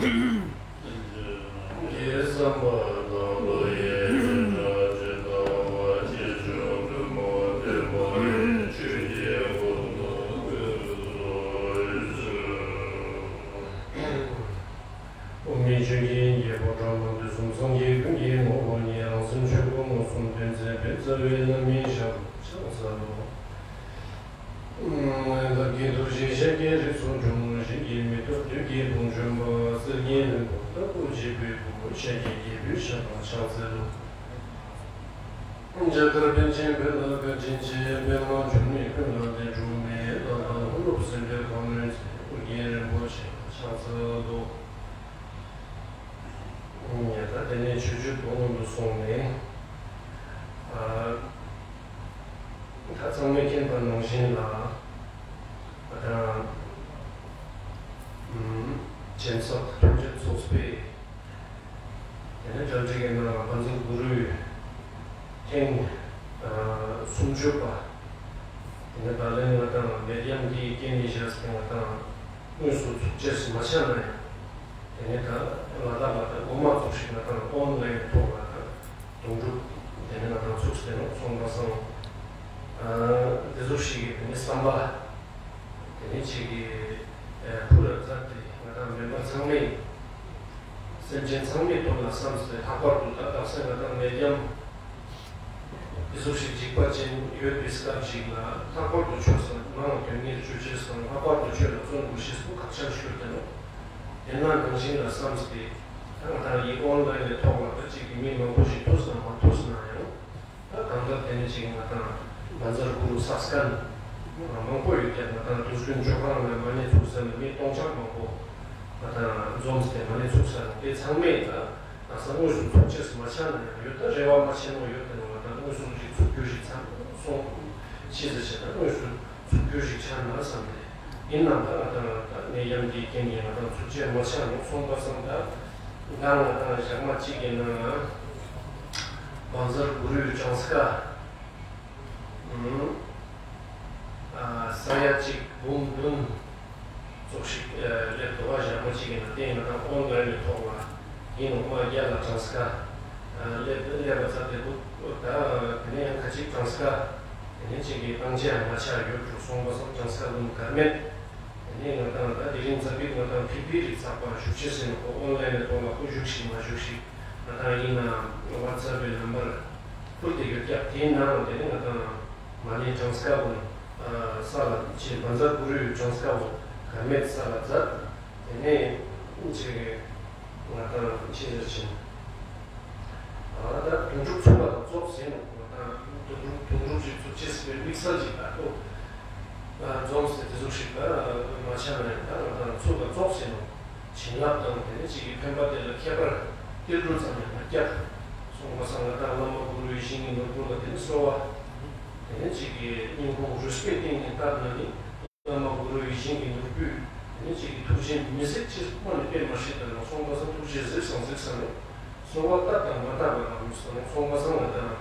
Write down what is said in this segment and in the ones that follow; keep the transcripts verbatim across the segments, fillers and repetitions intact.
དབུ་མའི་ཆོས་ཀྱི་རྒྱལ་པོ་གྲུབ་པ་དུས་གསུམ་སངས་རྒྱས་ཀུན་གྱི་ངོ་བོ་ཉིད། རང་སེམས་ཆོས་སྐུ་མངོན་སུམ་སྟོན་མཛད་པའི་རྩ་བའི་བླ་མའི་ཞབས་ཕྱག་འཚལ་ལོ། ལྷ་ཀྱི་ཐུགས་རྗེས་ཤཱཀྱའི་རིགས་སུ་འཁྲུངས། གཞན་གྱིས་མི་ཐུབ་བདུད་ཀྱི་དཔུང་འཇོམས་པ། གསེར་གྱི་ལྷུན་པོ་ལྟ་བུ་འཇིགས་པའི་སྐུ། ཤཱཀྱའི་རྒྱལ་པོའི་ཞབས་ལ་ཕྱག་འཚལ་ལོ། རྒྱ་གར་པཎ་ཆེན་བོད་ལ་བཀའ་དྲིན་ཆེ། པདྨ་འབྱུང་གནས་ཀུན་ལ་བདེ་འབྱུང་མའི། ལྷ་དང་ལྷུན་གྲུབ་སེམས་དཔའི་ཁམས་ནོན་མཛད། ཨོ་རྒྱན་རིན་པོ་ཆེ་ལ་ཕྱག་འཚལ་ལོ། ཡ་ད་དེ་ནས་མཆོད་བརྗོད་པོ་སྔོན་དུ་སོང་ནས། ཨ་ད་ཚང་མས་མཁྱེན་པ་ནང་བཞིན་ལ། ཨ་ད་ཨམ་སྤྱན་རས་གཟིགས་ཐུགས་རྗེ་ཚོགས་པའི་དེ་ནས་གྲ་སྒྲིག་གི་ནང་ལ་བཛྲ་གུ་རུའི་ཐེངས་ཨ་སུམ་ཅུ་པ། དེ་ནས་ད་ལན་ང་དང་མེད་ཡམ་འདིའི་རྐྱེན་ནི་བཞག་སྟེ་ང་དང་དངོས་སུ་ཚོགས་ཅེས་མ་ཆགས་ན་ཡང་། དེ་ནས་ད་ང་དང་ང་དང་འགོ་མ་ཚུགས་ཤིག་ང་དང་ཨོན་ལའིན་ཐོག་ལ་ད་དུང་སྒྲུབ་དེ་ནས་ང་དང་ཚུགས་ཏེ་ནོག་སོང་པ་སང་། ཨ་དེ་ཟུག་ཤིག་གི་དེ་ནས་བསམ་པ་དེ་ནས་ཅིག་གི་ཨ་ཕུལ་ལ་མཛད་དེ་ང་དང་མེམ་བར་ཚང་མས་སེམས་ཅན་ཚང་མའི་དོན་ལ་བསམས་ཏེ་ལྷག་པར་དུ་ད་དག་ས་ང་དང་མེད་ཡམ་དེ་ཟུག་ཤིག་འཇིགས་པ་ཅན་ཡོད་པའི་སྐབས་ཤིག་ལ་ལྷག་པར་དུ་ཆོས་ལ་མང་དོན་གཉེར་ཅོ་ཅེས་དང་ལྷག་པར་དུ་ཆོས་ལ་བརྩོན་དགོས་ཤེས་པོ་ཁག་ཆེན་ཞིག་ཡོད་དེ་ནོག། དེ་ནང་ནང་བཞིན་ལ་བསམས་ཏེ་ད་ང་དང་ཡི་ཨོན་ལའིན་ནི་ཐོག་ལ་ད་ཅིག་གི་མི་མང་པོ་ཞིག་ཐུགས་སྣང་མ་ཐུགས་སྣང་ཡང་། ད་གང་ལྟར་དེ་ནས་ཅིག་ང་དང་བཛྲ་གུ་རུ་བསགས་མཁན་མང་པོ་ཡོད་ཀྱང་ང་དང་དུས་རྒྱུན་ཆོ་ག་ནང་ལ་མ་ཎི་ཚུགས་ས་ནས་མི་སྟོང་ཕྲག་མང་པོ་ང་དང་འཛོམས་ཏེ་མ་ཎི་ཚུགས་ས་ནས་དེ་ཚང་མས་ད་ང་ས་དངོས་སུ་ཚུགས་ཅེས་མ་ཆགས་ན་ཡང་ཡོད་ད་རེ་བ་མ་ཆེན་མོ་ཡོད་དེ་ནོག། ང་དང་དངོས་སུ་ཅིག་ཚུགས་རྒྱུ་ཞིག་ཚང་སོང་ཤེས་ཟེར་ཆེ་ད་དངོས་སུ་ཚུགས་རྒྱུ་ཞིག་ཆགས་ན་བསམ་སྟེ། ཡིན་ནའང་ད་ང་དང་ད་ནད་ཡམས་འདིའི་རྐྱེན་གྱིས་ང་དང་ཚུགས་ཅེས་མ་ཆགས་ནོག། སོང་པ་སང་ད་ང་དང་ཞག་མ་གཅིག་གི་ནང་བཛྲ་གུ་རུའི་གྲངས་ཀ་ཨ་ས་ཡ་གཅིག་འབུམ་བདུན་ཙོགས་ཤིག་ཨ་སླེབས་འདུག་པ། ཞག་མ་གཅིག་གི་ནང་དེ་ང་དང་ཨོན་ལའིན་ནི་ཐོག་ལ་ཡིན་ནོག་མ་རྒྱ་ལ་གྲངས་ཀ་ཨ་སླེབས་སླེབས་པ་ཙ་དེ་འདུག། ད་དེ་ནས་ཡང་ཁ་ཅིག་གྲངས་ཀ་དེ་ནས་ཅིག་གི་བཏང་ཅེས་ཡང་མ་ཆགས་ཡོད་འགྲོ་སོང་པ་སང་གྲངས་ཀ་ལུང་ག་མེད། དེ་ནས་ང་དང་ད་དེ་རིང་ཙ་པིག་ང་དང་ཕི་པི་རིགས་ཚགས་པ་བཞུགས་ཤེས་ཟེར་ནོག་ཁོ་ཨོན་ལའིན་ནི་ཐོག་ལ་ཁོ་བཞུགས་ཤིག་མ་བཞུགས་ཤིག་ང་དང་ཡིན་ན་ཝ་ཚབ་པའི་ནམ་བར་ཕུལ་ཏེ་ཡོད་ཀྱག། དེའི་ནང་དེ་ནས་ང་དང་མ་ཎི་གྲངས་ཀ་བོ་ས་ལ་ཅིག་བཛྲ་གུ་རུའི་གྲངས་ཀ་བོ་ག་མེད་ས་ལ་མཛད། དེ་ནས་ཅིག་ང་དང་ཅི་ཟེར་ཅིན་ཨ་ད་དུང་སྒྲུབ་ཚུགས་པ་དང་ཙོགས་ཟེར་ནོག། ང་དང་དུང་སྒྲུབ་དུང་སྒྲུབ་ཅིག་ཚུགས་ཅེས་པའི་དམིགས་བསལ་ཅིག་ད་ལྟོ་འཛོམས་ཏེ་དེ་ཟུག་ཞིག་ད་མ་ཆགས་ན་ཡང་ད་ང་དང་ཚུགས་པ་ཙོགས་ཟེར་ནོག། བྱིན་རླབས་དང་དེ་ནས་ཅིག་གི་འཕེན་པ་དེ་ལ་ཁྱད་པར་ཏིལ་འབྲུ་ཙམ་ཡང་མ་བརྒྱབ། སོང་པ་སང་ང་དང་བླ་མ་གུ་རུ་ཡིད་བཞིན་གྱི་ནོར་བུ་ལ་དེ་ནས་གསོལ་བ་དེ་ནས་ཅིག་གི་སྙིང་ཁོང་རུས་པའི་གཏིང་ནས་བཏབ་ན་ནི། བླ་མ་གུ་རུ་ཡིད་བཞིན་གྱི་ནོར་བུས་དེ་ནས་ཅིག་གི་ཐུགས་རྗེ་མི་ཟད་ཅེས་དཔག་ནས་པེ་མ་ཤེས་ད་ནོག། སོང་པ་སང་ཐུགས་རྗེ་གཟིགས་སང་གཟིགས་ས་ནོག། གསོལ་བ་བཏབ་དང་མ་བཏབ་པ་དང་མི་སོང་ནོག། སོང་པ་སང་ང་དང་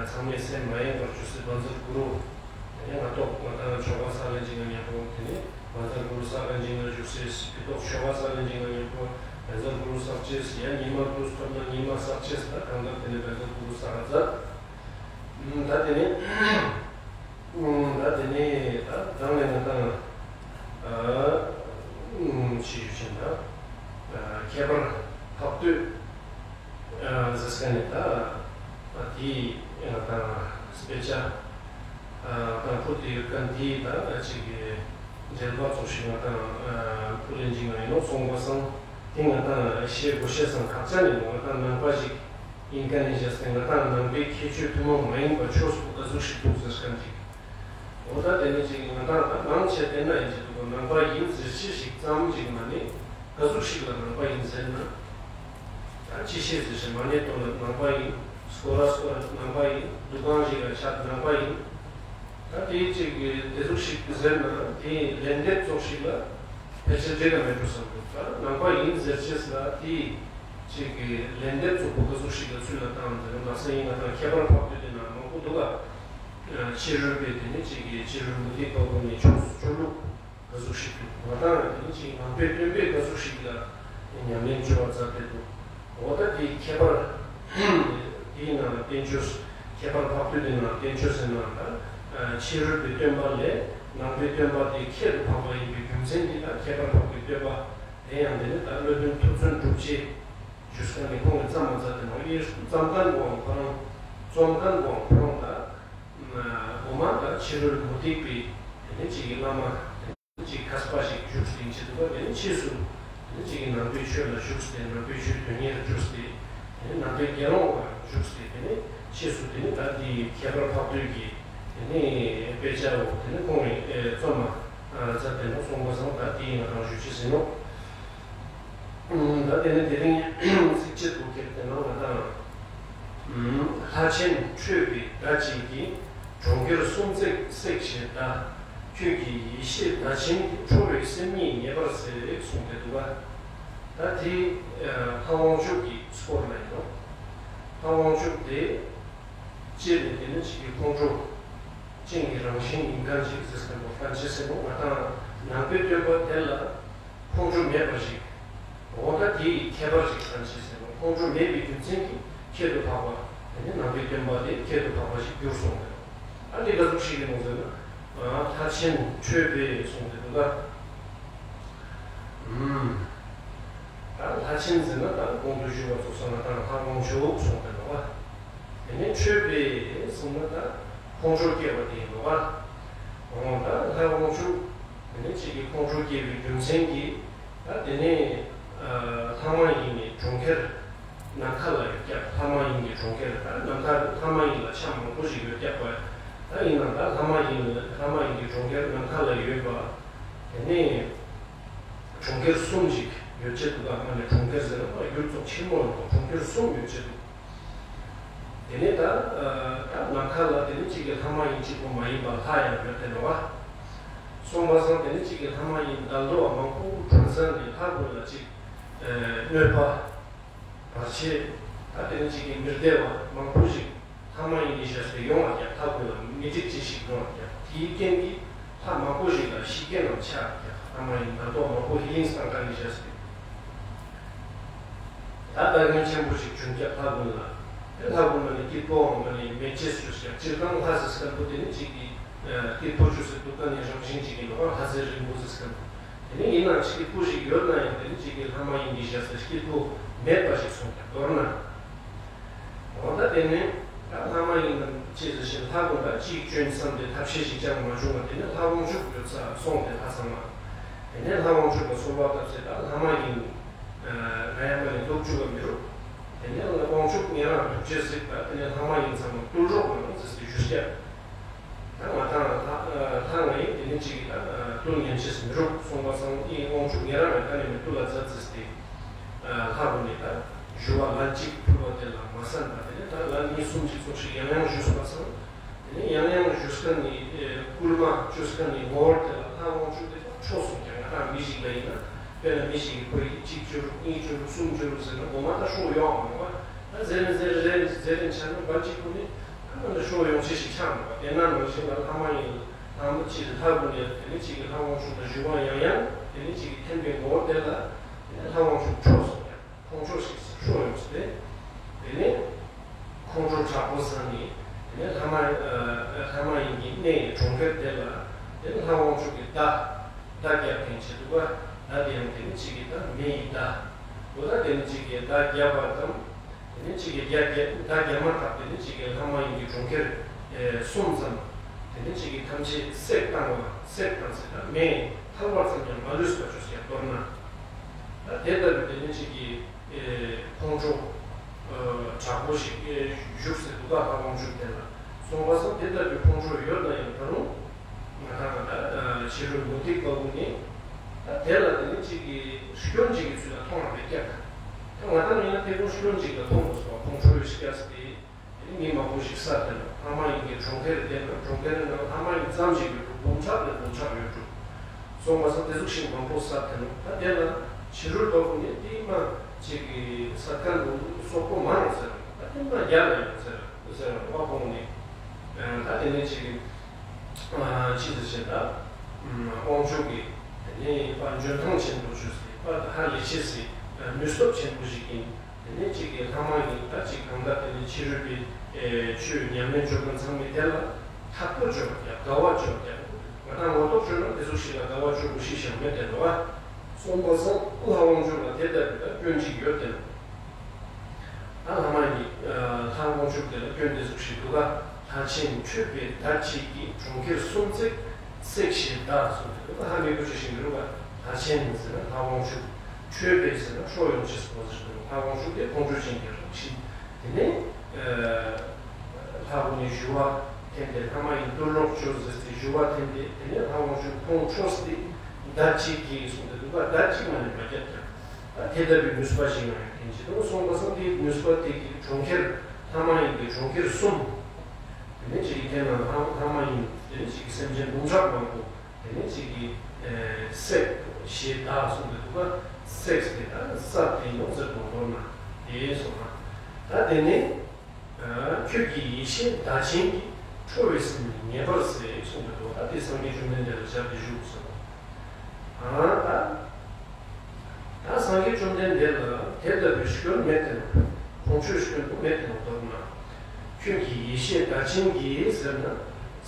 ཚང་མས་སེམས་མ་ཡེངས་པར་ཅོས་སེ་བཛྲ་གུ་རུ། དེ་ནས་ང་ཏོག་ང་དང་ཆོ་ག་སལ་ལེན་ཅིག་ན་མཉམ་པོ་དེ་ནས་བཛྲ་གུ་རུ་སལ་ལེན་ཅིག་ན་བཞུགས་སེ་སྤྱི་ཏོག་ཆོ་ག་སལ་ལེན་ཅིག་ན་མཉམ་པོ་བཛྲ་གུ་རུ་སལ་ཅེས་ཡ་ཉི་མ་དུས་ཐོབ་ན་ཉི་མ་སལ་ཅེས་ད་གང་ལྟར་དེ་ནས་བཛྲ་གུ་རུ་སལ་མཛད། ད་དེ་ནས་ད་དེ་ནས་ད་དང་ནས་ང་དང་ཨ་ཅི་ཞུ་ཅེས་ན་ཨ་ཁྱད་པར་འཕགས་བསྟོད་ཨ་ཟེར་ས་ནས་ད་ཨ་དེའི་ང་དང་དཔེ་ཆ་ཨ་དང་ཕུལ་ཏེ་ཡོད་མཁན་དེའི་ད་ཅིག་གི་འགྲེལ་པ་ཙོགས་ཤིག་ང་དང་ཨ་ཕུལ་ལེན་ཅིག་ན་ཡིན་ནོག། སོང་པ་སང་དེ་ང་དང་ཤེས་དགོས་ཤེས་སང་ཁག་ཅན་ཡིན་ནོག། ང་དང་ནང་པ་ཞིག་ཡིན་མཁན་ནི་བྱས་ཏེ་ང་དང་ནང་པའི་ཁྱད་ཆོས་ཐུན་མོང་མ་ཡིན་པ་ཆོས་སུ་ག་ཟུག་ཞིག་འདུག་ཟེར་མཁན་ཅིག། འོ་ད་དེ་ནས་ཅིག་ང་དང་ད་མང་ཆེ་བལྟས་ན་ཡིན་ཅིག་འདུག་གོ། ནང་པ་ཡིན་ཟེར་ཅེས་ཞིག་ཙམ་ཅིག་མ་ནི་ག་ཟུག་ཞིག་ལ་ནང་པ་ཡིན་ཟེར་ན། ད་ཅི་ཤེས་ཟེར་ཞིག་མ་ནི་དོན་ལ་ནང་པ་ཡིན། སྐོར་ར་སྐོར་ར་ནང་པ་ཡིན། འདུ་ཁང་ཞིག་ལ་ཆ་ནང་པ་ཡིན། ད་དེ་ཅིག་གི་དེ་ཟུག་ཞིག་ཟེར་ན་དེ་ལན་འདེབས་ཙོགས་ཤིག་ལ་ཕལ་ཆེར་འགྲིག་ག་མེད་འགྲོ་བསམ་འདུག། ད་ནང་པ་ཡིན་ཟེར་ཅེས་ལ་དེ་ཅིག་གི་ལན་འདེབས་ཙོགས་པོ་ག་ཟུག་ཞིག་ལ་ཚུལ་ལ་བཏང་ཟེར་ན་ལགས་སེ་ཡིན་ང་དང་ཁྱད་པར་འཕགས་བསྟོད་དེ་ན་མང་པོ་འདུག་ག། ཕྱི་རོལ་པའི་དེ་ནི་ཅིག་གི་ཕྱི་རོལ་མུ་སྟེགས་པ་ཀུན་ནི་ཆོས་སུ་སྤྱོད་ལུགས་ག་ཟུག་ཞིག་འདུག། ང་དང་དེ་ནི་ཅིག་ནང་པའི་སྟོན་པས་ག་ཟུག་ཞིག་ལ་ ཉམས་ལེན་བྱེད་པར་མཛད་དེ་འདུག་འོ་ད་དེའི་ཁྱད་པར་དེའི་ནང་ལ་བསྟན་བཅོས། ཁྱད་པར་འཕགས་བསྟོད་དེའི་ནང་ལ་བསྟན་བཅོས་ཟེར་ནའང་ད་ཕྱི་རོལ་པའི་སྟོན་པ་ལས་ནང་པའི་སྟོན་པ་དེ་ཁྱད་དུ་འཕགས་པ་ཡིན་པའི་རྒྱུ་མཚན་དེ་ད་ཁྱད་པར་འཕགས་པའི་བསྟོད་པ་དེ་ཡང་དེ་ནི་ད་སློབ་དཔོན་ཐུབ་བརྩོན་གྲུབ་རྗེས་ཞུས་ཁན་ནི་ཁོང་གི་བརྩམས་མ་མཛད་དེ་ནོག་ཡེ་བརྩམས་ཁན་གོང་ཁོ་རང་རྩོམ་ཁན་གོང་ཁོ་རང་ད་འོ་མ་ད་ཕྱི་རོལ་མུ་སྟེགས་པའི་དེ་ནི་ཅིག་གི་བླ་མ་ཅིག་མཁས་པ་ཞིག་བཞུགས་སྟེ་ཡིན་ཅི་འདུག་པ། དེ་ནི་ཕྱིས་སུ་དེ་ནི་ཅིག་གི་ནང་པའི་ཆོས་ལ་ཞུགས་ཏེ་ནང་པའི་ཆོས་དོན་གཉེར་བཅོས་ཏེ་དེ་ནི་ནང་པའི་དགེ་སློང་བ་ཞུགས་ཏེ་དེ་ནི་ཕྱིས་སུ་དེ་ནི་ད་དེའི་ཁྱད་པར་འཕགས་བསྟོད་ཀྱི་དེ་ནི་དཔེ་ཆའོ་དེ་ནི་ཁོང་གིས་རྩོམ་མ་མཛད་དེ་ནོག་སོང་པ་སང་ད་དེའི་ང་དང་ཞུ་ཅེས་ཡིན་ནོག་ད་དེ་ནི་དེ་རིང་ཚིགས་བཅད་དུ་ཁྱེར་ཏེ་ནང་ང་དང་ལྷ་ཆེན་ཁྲོས་པའི་མདའ་གཅིག་གིས། གྲོང་ཁྱེར་གསུམ་བསྲེགས་བསྲེགས་ཞེས་བརྡ། ཁྱོད་ཀྱི་ཡེ་ཤེས་མདའ་ཆེན་གྱིས། ཁྲོ་བའི་སེམས་ཉིད་ངེས་པར་གཟིགས་གསུངས་ཏེ་འདུག་པ། ད་དེ་ལྷ་དབང་ཕྱུག་གི་སྐོར་ལ་ཡིན་ནོག་ལྷ་དབང་ཕྱུག་དེ་སྤྱིར་ནི་དེ་ནི་ཅིག་གི་ཁོང་ཁྲོ་ཅན་གྱི་རང་བཞིན་ཡིན་ཁན་ཅིག་ཟེར་ཁན་པོ་བསྟན་ཅེས་ཟེར་ནོག་ང་དང་ནང་པའི་སྟོན་པ་དེ་ལ་ཁོང་ཁྲོ་མེད་པ་ཞིག་འོ་ད་དེའི་ཁྱད་པར་ཞིག་བསྟན་ཅེས་ཟེར་ནོག་ཁོང་ཁྲོ་མེད་པའི་རྒྱུ་མཚན་གྱིས་ཁྱད་དུ་འཕགས་པ་དེ་ནི་ནང་པའི་སྟོན་པ་དེ་ཁྱད་དུ་འཕགས་པ་ཞིག་གྱུར་སོང་ཟེར་ནོག་ཨ་ནི་ག་ཟུག་ཞིག་ཡིན་ནོག་ཟེར་ན། ལྷ་ཆེན་ཁྲོས་པའི་གསུངས་ཏེ་འདུག་ག་ཨུམ། ད་ལྷ་ཆེན་ཟེར་ན་ད་གོང་དུ་ཞུས་པ་ཙོགས་ན་ད་ལྷ་དབང་ཕྱུག་གསུངས་ཏེ་འདུག་ག་དེ་ནི་ཁྲོས་པའི་གསུངས་ན་ད་ཁོང་ཁྲོ་སྐྱེ་བ་དེ་ཡིན་ནོག་ག་འོ་ད་ལྷ་དབང་ཕྱུག་དེ་ནི་ཅིག་གི་ཁོང་ཁྲོ་སྐྱེ་བའི་རྒྱུ་མཚན་གྱིས་ད་དེ་ནི་ལྷ་མ་ཡིན་ནི་གྲོང་ཁྱེར་ནམ་མཁའ་ལ་ཡོད་ཀྱག་ལྷ་མ་ཡིན་གྱི་གྲོང་ཁྱེར་ད་ནམ་མཁའ་ལྷ་མ་ཡིན་ལ་ཆ་མང་པོ་ཞིག་ཡོད་ཀྱག་པ། ད་ཡིན་ནའང་ད་ལྷ་མ་ཡིན་ལྷ་མ་ཡིན་གྱི་གྲོང་ཁྱེར་ནམ་མཁའ་ལ་ཡོད་པ། དེ་ནས་གྲོང་ཁྱེར་གསུམ་ཞིག་ཡོད་ཅེས་འདུག་ག་ཨ་ནི་གྲོང་ཁྱེར་ཟེར་ན་ཡུལ་ཙོགས་ཆེན་མོ་ཡོད་པ་གྲོང་ཁྱེར་གསུམ་ཡོད་ཅེས་འདུག་དེ་ནས་ད་ད་ནམ་མཁའ་ལ་དེ་ནས་གཅིག་གི་ལྷ་མ་ཡིན་གཅིག་པོ་མ་ཡིན་པ་ལྷ་ཡང་ཡོད་དེ་ནོག་ག་སོང་པ་སང་དེ་ནས་གཅིག་གི་ལྷ་མ་ཡིན་ད་ལྟོ་བ་མང་པོ་གྲོང་གསེབ་ནས་ལྷ་ཀུན་ལ་གཅིག་གནོད་པ། བར་ཆད། ད་དེ་ནི་གཅིག་གི་མི་བདེ་བ་མང་པོ་ཞིག་ལྷ་མ་ཡིན་ནི་བཞག་སྟེ་ཡོང་བ་ཀྱང་ལྷ་ཀུན་ལ་མི་འགྲིག་ཅི་ཞིག་ཡོང་བ་ཀྱང་དེའི་རྐྱེན་གྱིས་ལྷ་མང་པོ་ཞིག་ལ་ཤི་རྐྱེན་རྣམས་ཆགས་ཀྱང་ལྷ་མ་ཡིན་ད་ལྟོ་མང་པོ་ཧི་ལིང་བཏང་མཁན་ནི་བཞག་སྟེ། ད་དཀའ་ངལ་ཆེན་པོ་ཞིག་བྱུང་ཀྱང་ལྷ་ཀུན་ལ། དེ་ལྷ་ཀུན་ལ་ནི་སྐྱིད་པོའང་མ་ནི་མེད་ཅེས་ཞུས་ཀྱང་སྤྱིར་བཏང་ལྷ་ཟེར་མཁན་པོ་དེ་ནི་གཅིག་གི་སྐྱིད་པོ་ཅོས་སེ་འདུག་མཁན་ནི་རང་བཞིན་ཅིག་ཡིན་ནོག་ལྷ་རྫས་རིང་པོ་ཟེར་མཁན་པོ། དེ་ནི་ཡིན་ནའང་སྐྱིད་པོ་ཞིག་ཡོད་ན་ཡང་དེ་ནི་གཅིག་གི་ལྷ་མ་ཡིན་གྱི་ཞག་ས་སྐྱིད་པོ་མེད་པ་ཞིག་སོང་ཀྱང་མདོར་ན། འོ་ད་དེ་ནི་ད་ལྷ་མ་ཡིན་ནམ་ཅི་ཟེར་ཞིང་ལྷ་ཀུན་ད་ཅིག་བཅོན་བསམ་སྟེ་ཐབས་ཤེས་ཤིག་ཅང་མ་བྱུང་བ་དེ་ནི་ལྷ་དབང་ཕྱུག་ཡོད་ས་སོང་སྟེ་ལྷ་ཚང་མ། དེ་ནི་ལྷ་དབང་ཕྱུག་ལ་གསོལ་བ་བཏབ་སྟེ་ད་ལྷ་མ་ཡིན་ང་ཡང་མ་ནི་སྡུག་བཅུག་ག་མི་རུང་། དེ་ནི་ལྷ་དབང་ཕྱུག་ཉེ་རང་ཐུགས་རྗེས་གཟིགས་ད་དེ་ནི་ལྷ་མ་ཡིན་ཚང་མ་བཏུལ་རོགས་གནང་ཟེར་ཏེ་ཞུས་ཀྱང་། ད་ང་དང་ལྷ་ལྷ་ང་ཡིན་དེ་ནི་གཅིག་གིས་ད་བཏུལ་ཉན་ཅེས་མི་རུང་སོང་པ་སང་ཨི་དབང་ཕྱུག་ཉེ་རང་ངི་ད་ནི་མི་བཏུལ་ལ་མཛད་ཟེར་ཏེ། ལྷ་ཀུན་ནི་ད་ཞུ་བ་ལན་གཅིག་ཕུལ་བ་དེ་ལ་མ་གསན་པ་དེ་ནི་ད་ལན་གཉིས་གསུམ་ཅིག་ཙོགས་ཤིག་ཡང་ཡང་ཞུས་པ་སང་། དེ་ནི་ཡང་ཡང་ཞུས་མཁན་ནི་སྐུལ་མ་ཅོས་མཁན་ནི་ངོ་བོ་དེ་ལ་ལྷ་དབང་ཕྱུག་དེ་ད་ཁྲོ་སོང་ཀྱང་ང་དང་མི་ཞིག་ལ་ཡིན་ན་དཔེར་ན་མི་ཞིག་གིས་ཁོ་ཡིས་གཅིག་བཅོས་རུག་གཉིས་བཅོས་རུག་གསུམ་བཅོས་རུག་ཟེར་ན་གོ་མ་ད་ཤོག་ཡོང་བ་མ་རེད་པ། ད་ཟེར་རིན་ཟེར་རིན་ཟེར་རིན་ཆ་ན་བར་གཅིག་པོ་ནི་ཨ་ནི་ཤོག་ཡོང་ཅེས་ཤིག་ཆགས་མ་རེད་པ། དེ་ན་ནང་བཞིན་ལ་ལྷ་མ་ཡིན་ལྷ་མ་ཅི་ལྷ་ཀུན་ནི་དེ་ནི་གཅིག་གི་ལྷ་དབང་ཕྱུག་ལ་ཞུ་བ་ཡང་ཡང་དེ་ནི་གཅིག་གི་འཐེན་པའི་ངོ་བོ་དེ་ལ་དེ་ནི་ལྷ་དབང་ཕྱུག་ཁྲོ་སོང་ཀྱང་ཁོང་ཁྲོ་ཞིག་ཤོར་ཡོང་སྟེ། དེ་ནི་ཁོང་ཁྲོ་དྲག་པོ་ཟ་ནི་དེ་ནི་ལྷ་མ་ལྷ་མ་ཡིན་གྱི་གནས་གྲོང་ཁྱེར་དེ་ལ་དེ་ནི་ལྷ་དབང་ཕྱུག་གི་མདའ་མདའ་རྒྱབ་མཁན་ཅིག་འདུག་ག་མདའ་དེ་ཡང་དེ་ནི་གཅིག་གི་ད་མེ་ཡི་མདའ། འོ་ད་དེ་ནི་གཅིག་གི་མདའ་རྒྱབ་པ་དང་། དེ་ནི་གཅིག་གི་རྒྱ་རྒྱ་མདའ་རྒྱ་མ་དག་དེ་ནི་གཅིག་གི་ལྷ་མ་ཡིན་གྱི་གྲོང་ཁྱེར་གསུམ་ཙམ། དེ་ནི་གཅིག་གི་ཐམས་ཅད་བསྲེགས་བཏང་བ་བསྲེགས་བཏང་ཟེར་ན་མེ་ཐལ་བ་ཙམ་ཡང་མ་ལུས་པ་ཅོས་ཀྱང་མདོར་ན། ད་དེ་ལྟ་བུའི་དེ་ནི་གཅིག་གི་ཁོང་ཁྲོ་དྲག་པོ་ཞིག་བཞུགས་སེ་འདུག་ག་ལྷ་དབང་ཕྱུག་དེ་ལ། སོང་པ་སང་དེ་ལྟ་བུའི་ཁོང་ཁྲོ་ཡོད་ན་ཡང་ད་རུང་ང་དང་ད་ཕྱི་རོལ་མུ་སྟེགས་པ་ཀུན་ནི་ད་དེ་ལ་དེ་ནི་གཅིག་གི་སྐྱོན་གཅིག་གི་ཚུལ་ལ་མཐོང་བ་མེད་ཀྱག་ད་ང་དང་ཡིན་ན་དེ་ཀུན་སྐྱོན་གཅིག་ལ་མཐོང་དགོས་སོ། ཁོང་ཁྲོ་ཡོད་ཀྱག་སྟེ་དེ་ནི་མི་མང་པོ་ཞིག་བསད་དེ་ནོག་ལྷ་མ་ཡིན་གྱི་གྲོང་ཁྱེར་དེ་ན་གྲོང་ཁྱེར་ནང་ལྷ་མ་ཡིན་ཙམ་ཞིག་ཡོད་འགྲོ། འབུམ་ཕྲག་ལས་འབུམ་ཕྲག་ཡོད་འགྲོ། སོང་པ་སང་དེ་ཟུག་ཞིག་མང་པོ་བསད་དེ་ནོག་ད་དེ་ལ་ཕྱི་རོལ་པ་ཀུན་ནི་དེ་མ་གཅིག་གི་བསད་མཁན་ཀུན་སོག་པོ་མ་ཡོང་ཟེར་ར། ད་དེ་མ་རྒྱལ་ལ་ཡོང་ཟེར་ར་ཟེར་ར་བ་ཁོང་ནི། ད་དེ་ནས་གཅིག་གི་ཅི་ཟེར་ཞེ་ད། དབང་ཕྱུག་གི་དེ་ནས་པ་འཇོན་ཐང་ཆེན་པོ་ཅོས་སེ་པ་ཧ་ལས་ཤེས་སེ་ ནུས་སྟོབས་ཆེན་པོ་ཞིག་ཡིན། དེ་ནས་ཅིག་གི་ལྷ་མ་ཡིན་ད་ཅིག་གང་ལྟར་དེ་ནས་ཕྱི་རོལ་པའི་ཆོས་ཉམས་ལེན་བཅོ་མཁན་ཚང་མའི་དེ་ལ་ཐག་པོ་ཆོད་ཀྱང་དགའ་བ་ཆོད་ཀྱང་ང་དང་ངོ་ཐོག་ཆོད་ན་དེ་ཟུག་ཞིག་ལ་དགའ་བ་ཆོད་པོ་ཞིག་ཤང་མེད་དེ་ལོ། སོང་པ་སང་ལྷ་དབང་ཕྱུག་ལ་དེ་ལྟ་བུའི་ད་སྐྱོན་ཅིག་ཡོད་དེ་ལོ། ད་ལྷ་མ་ཡིན་ལྷ་དབང་ཕྱུག་དེ་ལ་སྐྱོན་དེ་ཟུག་ཞིག་འདུག་ག་ལྷ་ཆེན་ཁྲོས་པའི་མདའ་གཅིག་གིས། གྲོང་ཁྱེར་སུམ་བརྩེགས་བསྲེགས་ཞེས་གདའ་གསུངས་ཏེ་འདུག་ག་ལྷ་མི་དགོས་ཅི་ཞིག་འདུག་ག་ལྷ་ཆེན་ཟེར་ན་ལྷ་དབང་ཕྱུག་ཁྲོས་པའི་ཟེར་ན་ཁྲོ་ཡོང་ཅེས་པོ་ཟེར་ན་ལྷ་དབང་ཕྱུག་དེ་ཁོང་ཁྲོ་ཅན་གྱི་རང་བཞིན། དེ་ནས་ལྷ་ཀུན་ནི་ཞུ་བ་འཐེན་ཏེ་ལྷ་མ་ཡིན་དུར་ལོག་བྱོས་ཟེར་ཏེ་ཞུ་བ་འཐེན་ཏེ་དེ་ནས་ལྷ་དབང་ཕྱུག་ཁོང་ཁྲོས་ཏེ་མདའ་གཅིག་གིས་གསུངས་ཏེ་འདུག་ག་མདའ་གཅིག་མ་ནས་མ་བརྒྱབ་ཀྱང་ད་དེ་ལྟ་བུའི་ནུས་པ་ཞིག་ཡང་ཡོད་མཁན་ཅིག་འདུག་སོང་པ་སང་དེའི་ནུས་པ་དེ་གིས་གྲོང་ཁྱེར་ལྷ་མ་ཡིན་གྱི་གྲོང་ཁྱེར་གསུམ། དེ་ནས་ཅིག་གི་དེ་ན་ལྷ་ལྷ་མ་ཡིན་དེ་ནས་ཅིག་གི་སེམས་ཅན་འབུམ་ཕྲག་མང་པོ་དེ་ནས་ཅིག་གི་བསྲེགས་ཞེས་གདའ་གསུངས་ཏེ་འདུག་ག་བསྲེགས་ཏེ་ད་བསད་དེ་ཡོང་ཟེར་དུ་མདོར་ན་དེ་སོང་ན་ད་དེ་ནས་ཁྱོད་ཀྱི་ཡེ་ཤེས་མདའ་ཆེན་གྱིས། ཁྲོ་བའི་སེམས་ནི་ངེས་པར་བསྲེགས་གསུངས་ཏེ་འདུག་ད་དེ་སངས་རྒྱས་བཅོམ་ལྡན་འདས་ལ་སྦྱར་ཏེ་བཞུགས་སོ། ཨ་ད། ད་སངས་རྒྱས་བཅོམ་ལྡན་འདས་ལ་དེ་ལྟ་བུའི་སྐྱོན་མེད་དེ་ནོ། ཁོང་ཁྲོའི་སྐྱོན་པོ་མེད་དེ་ནོ་མདོར་ན། ཁྱོད་ཀྱི་ཡེ་ཤེས་མདའ་ཆེན་གྱིས་ཟེར་ན།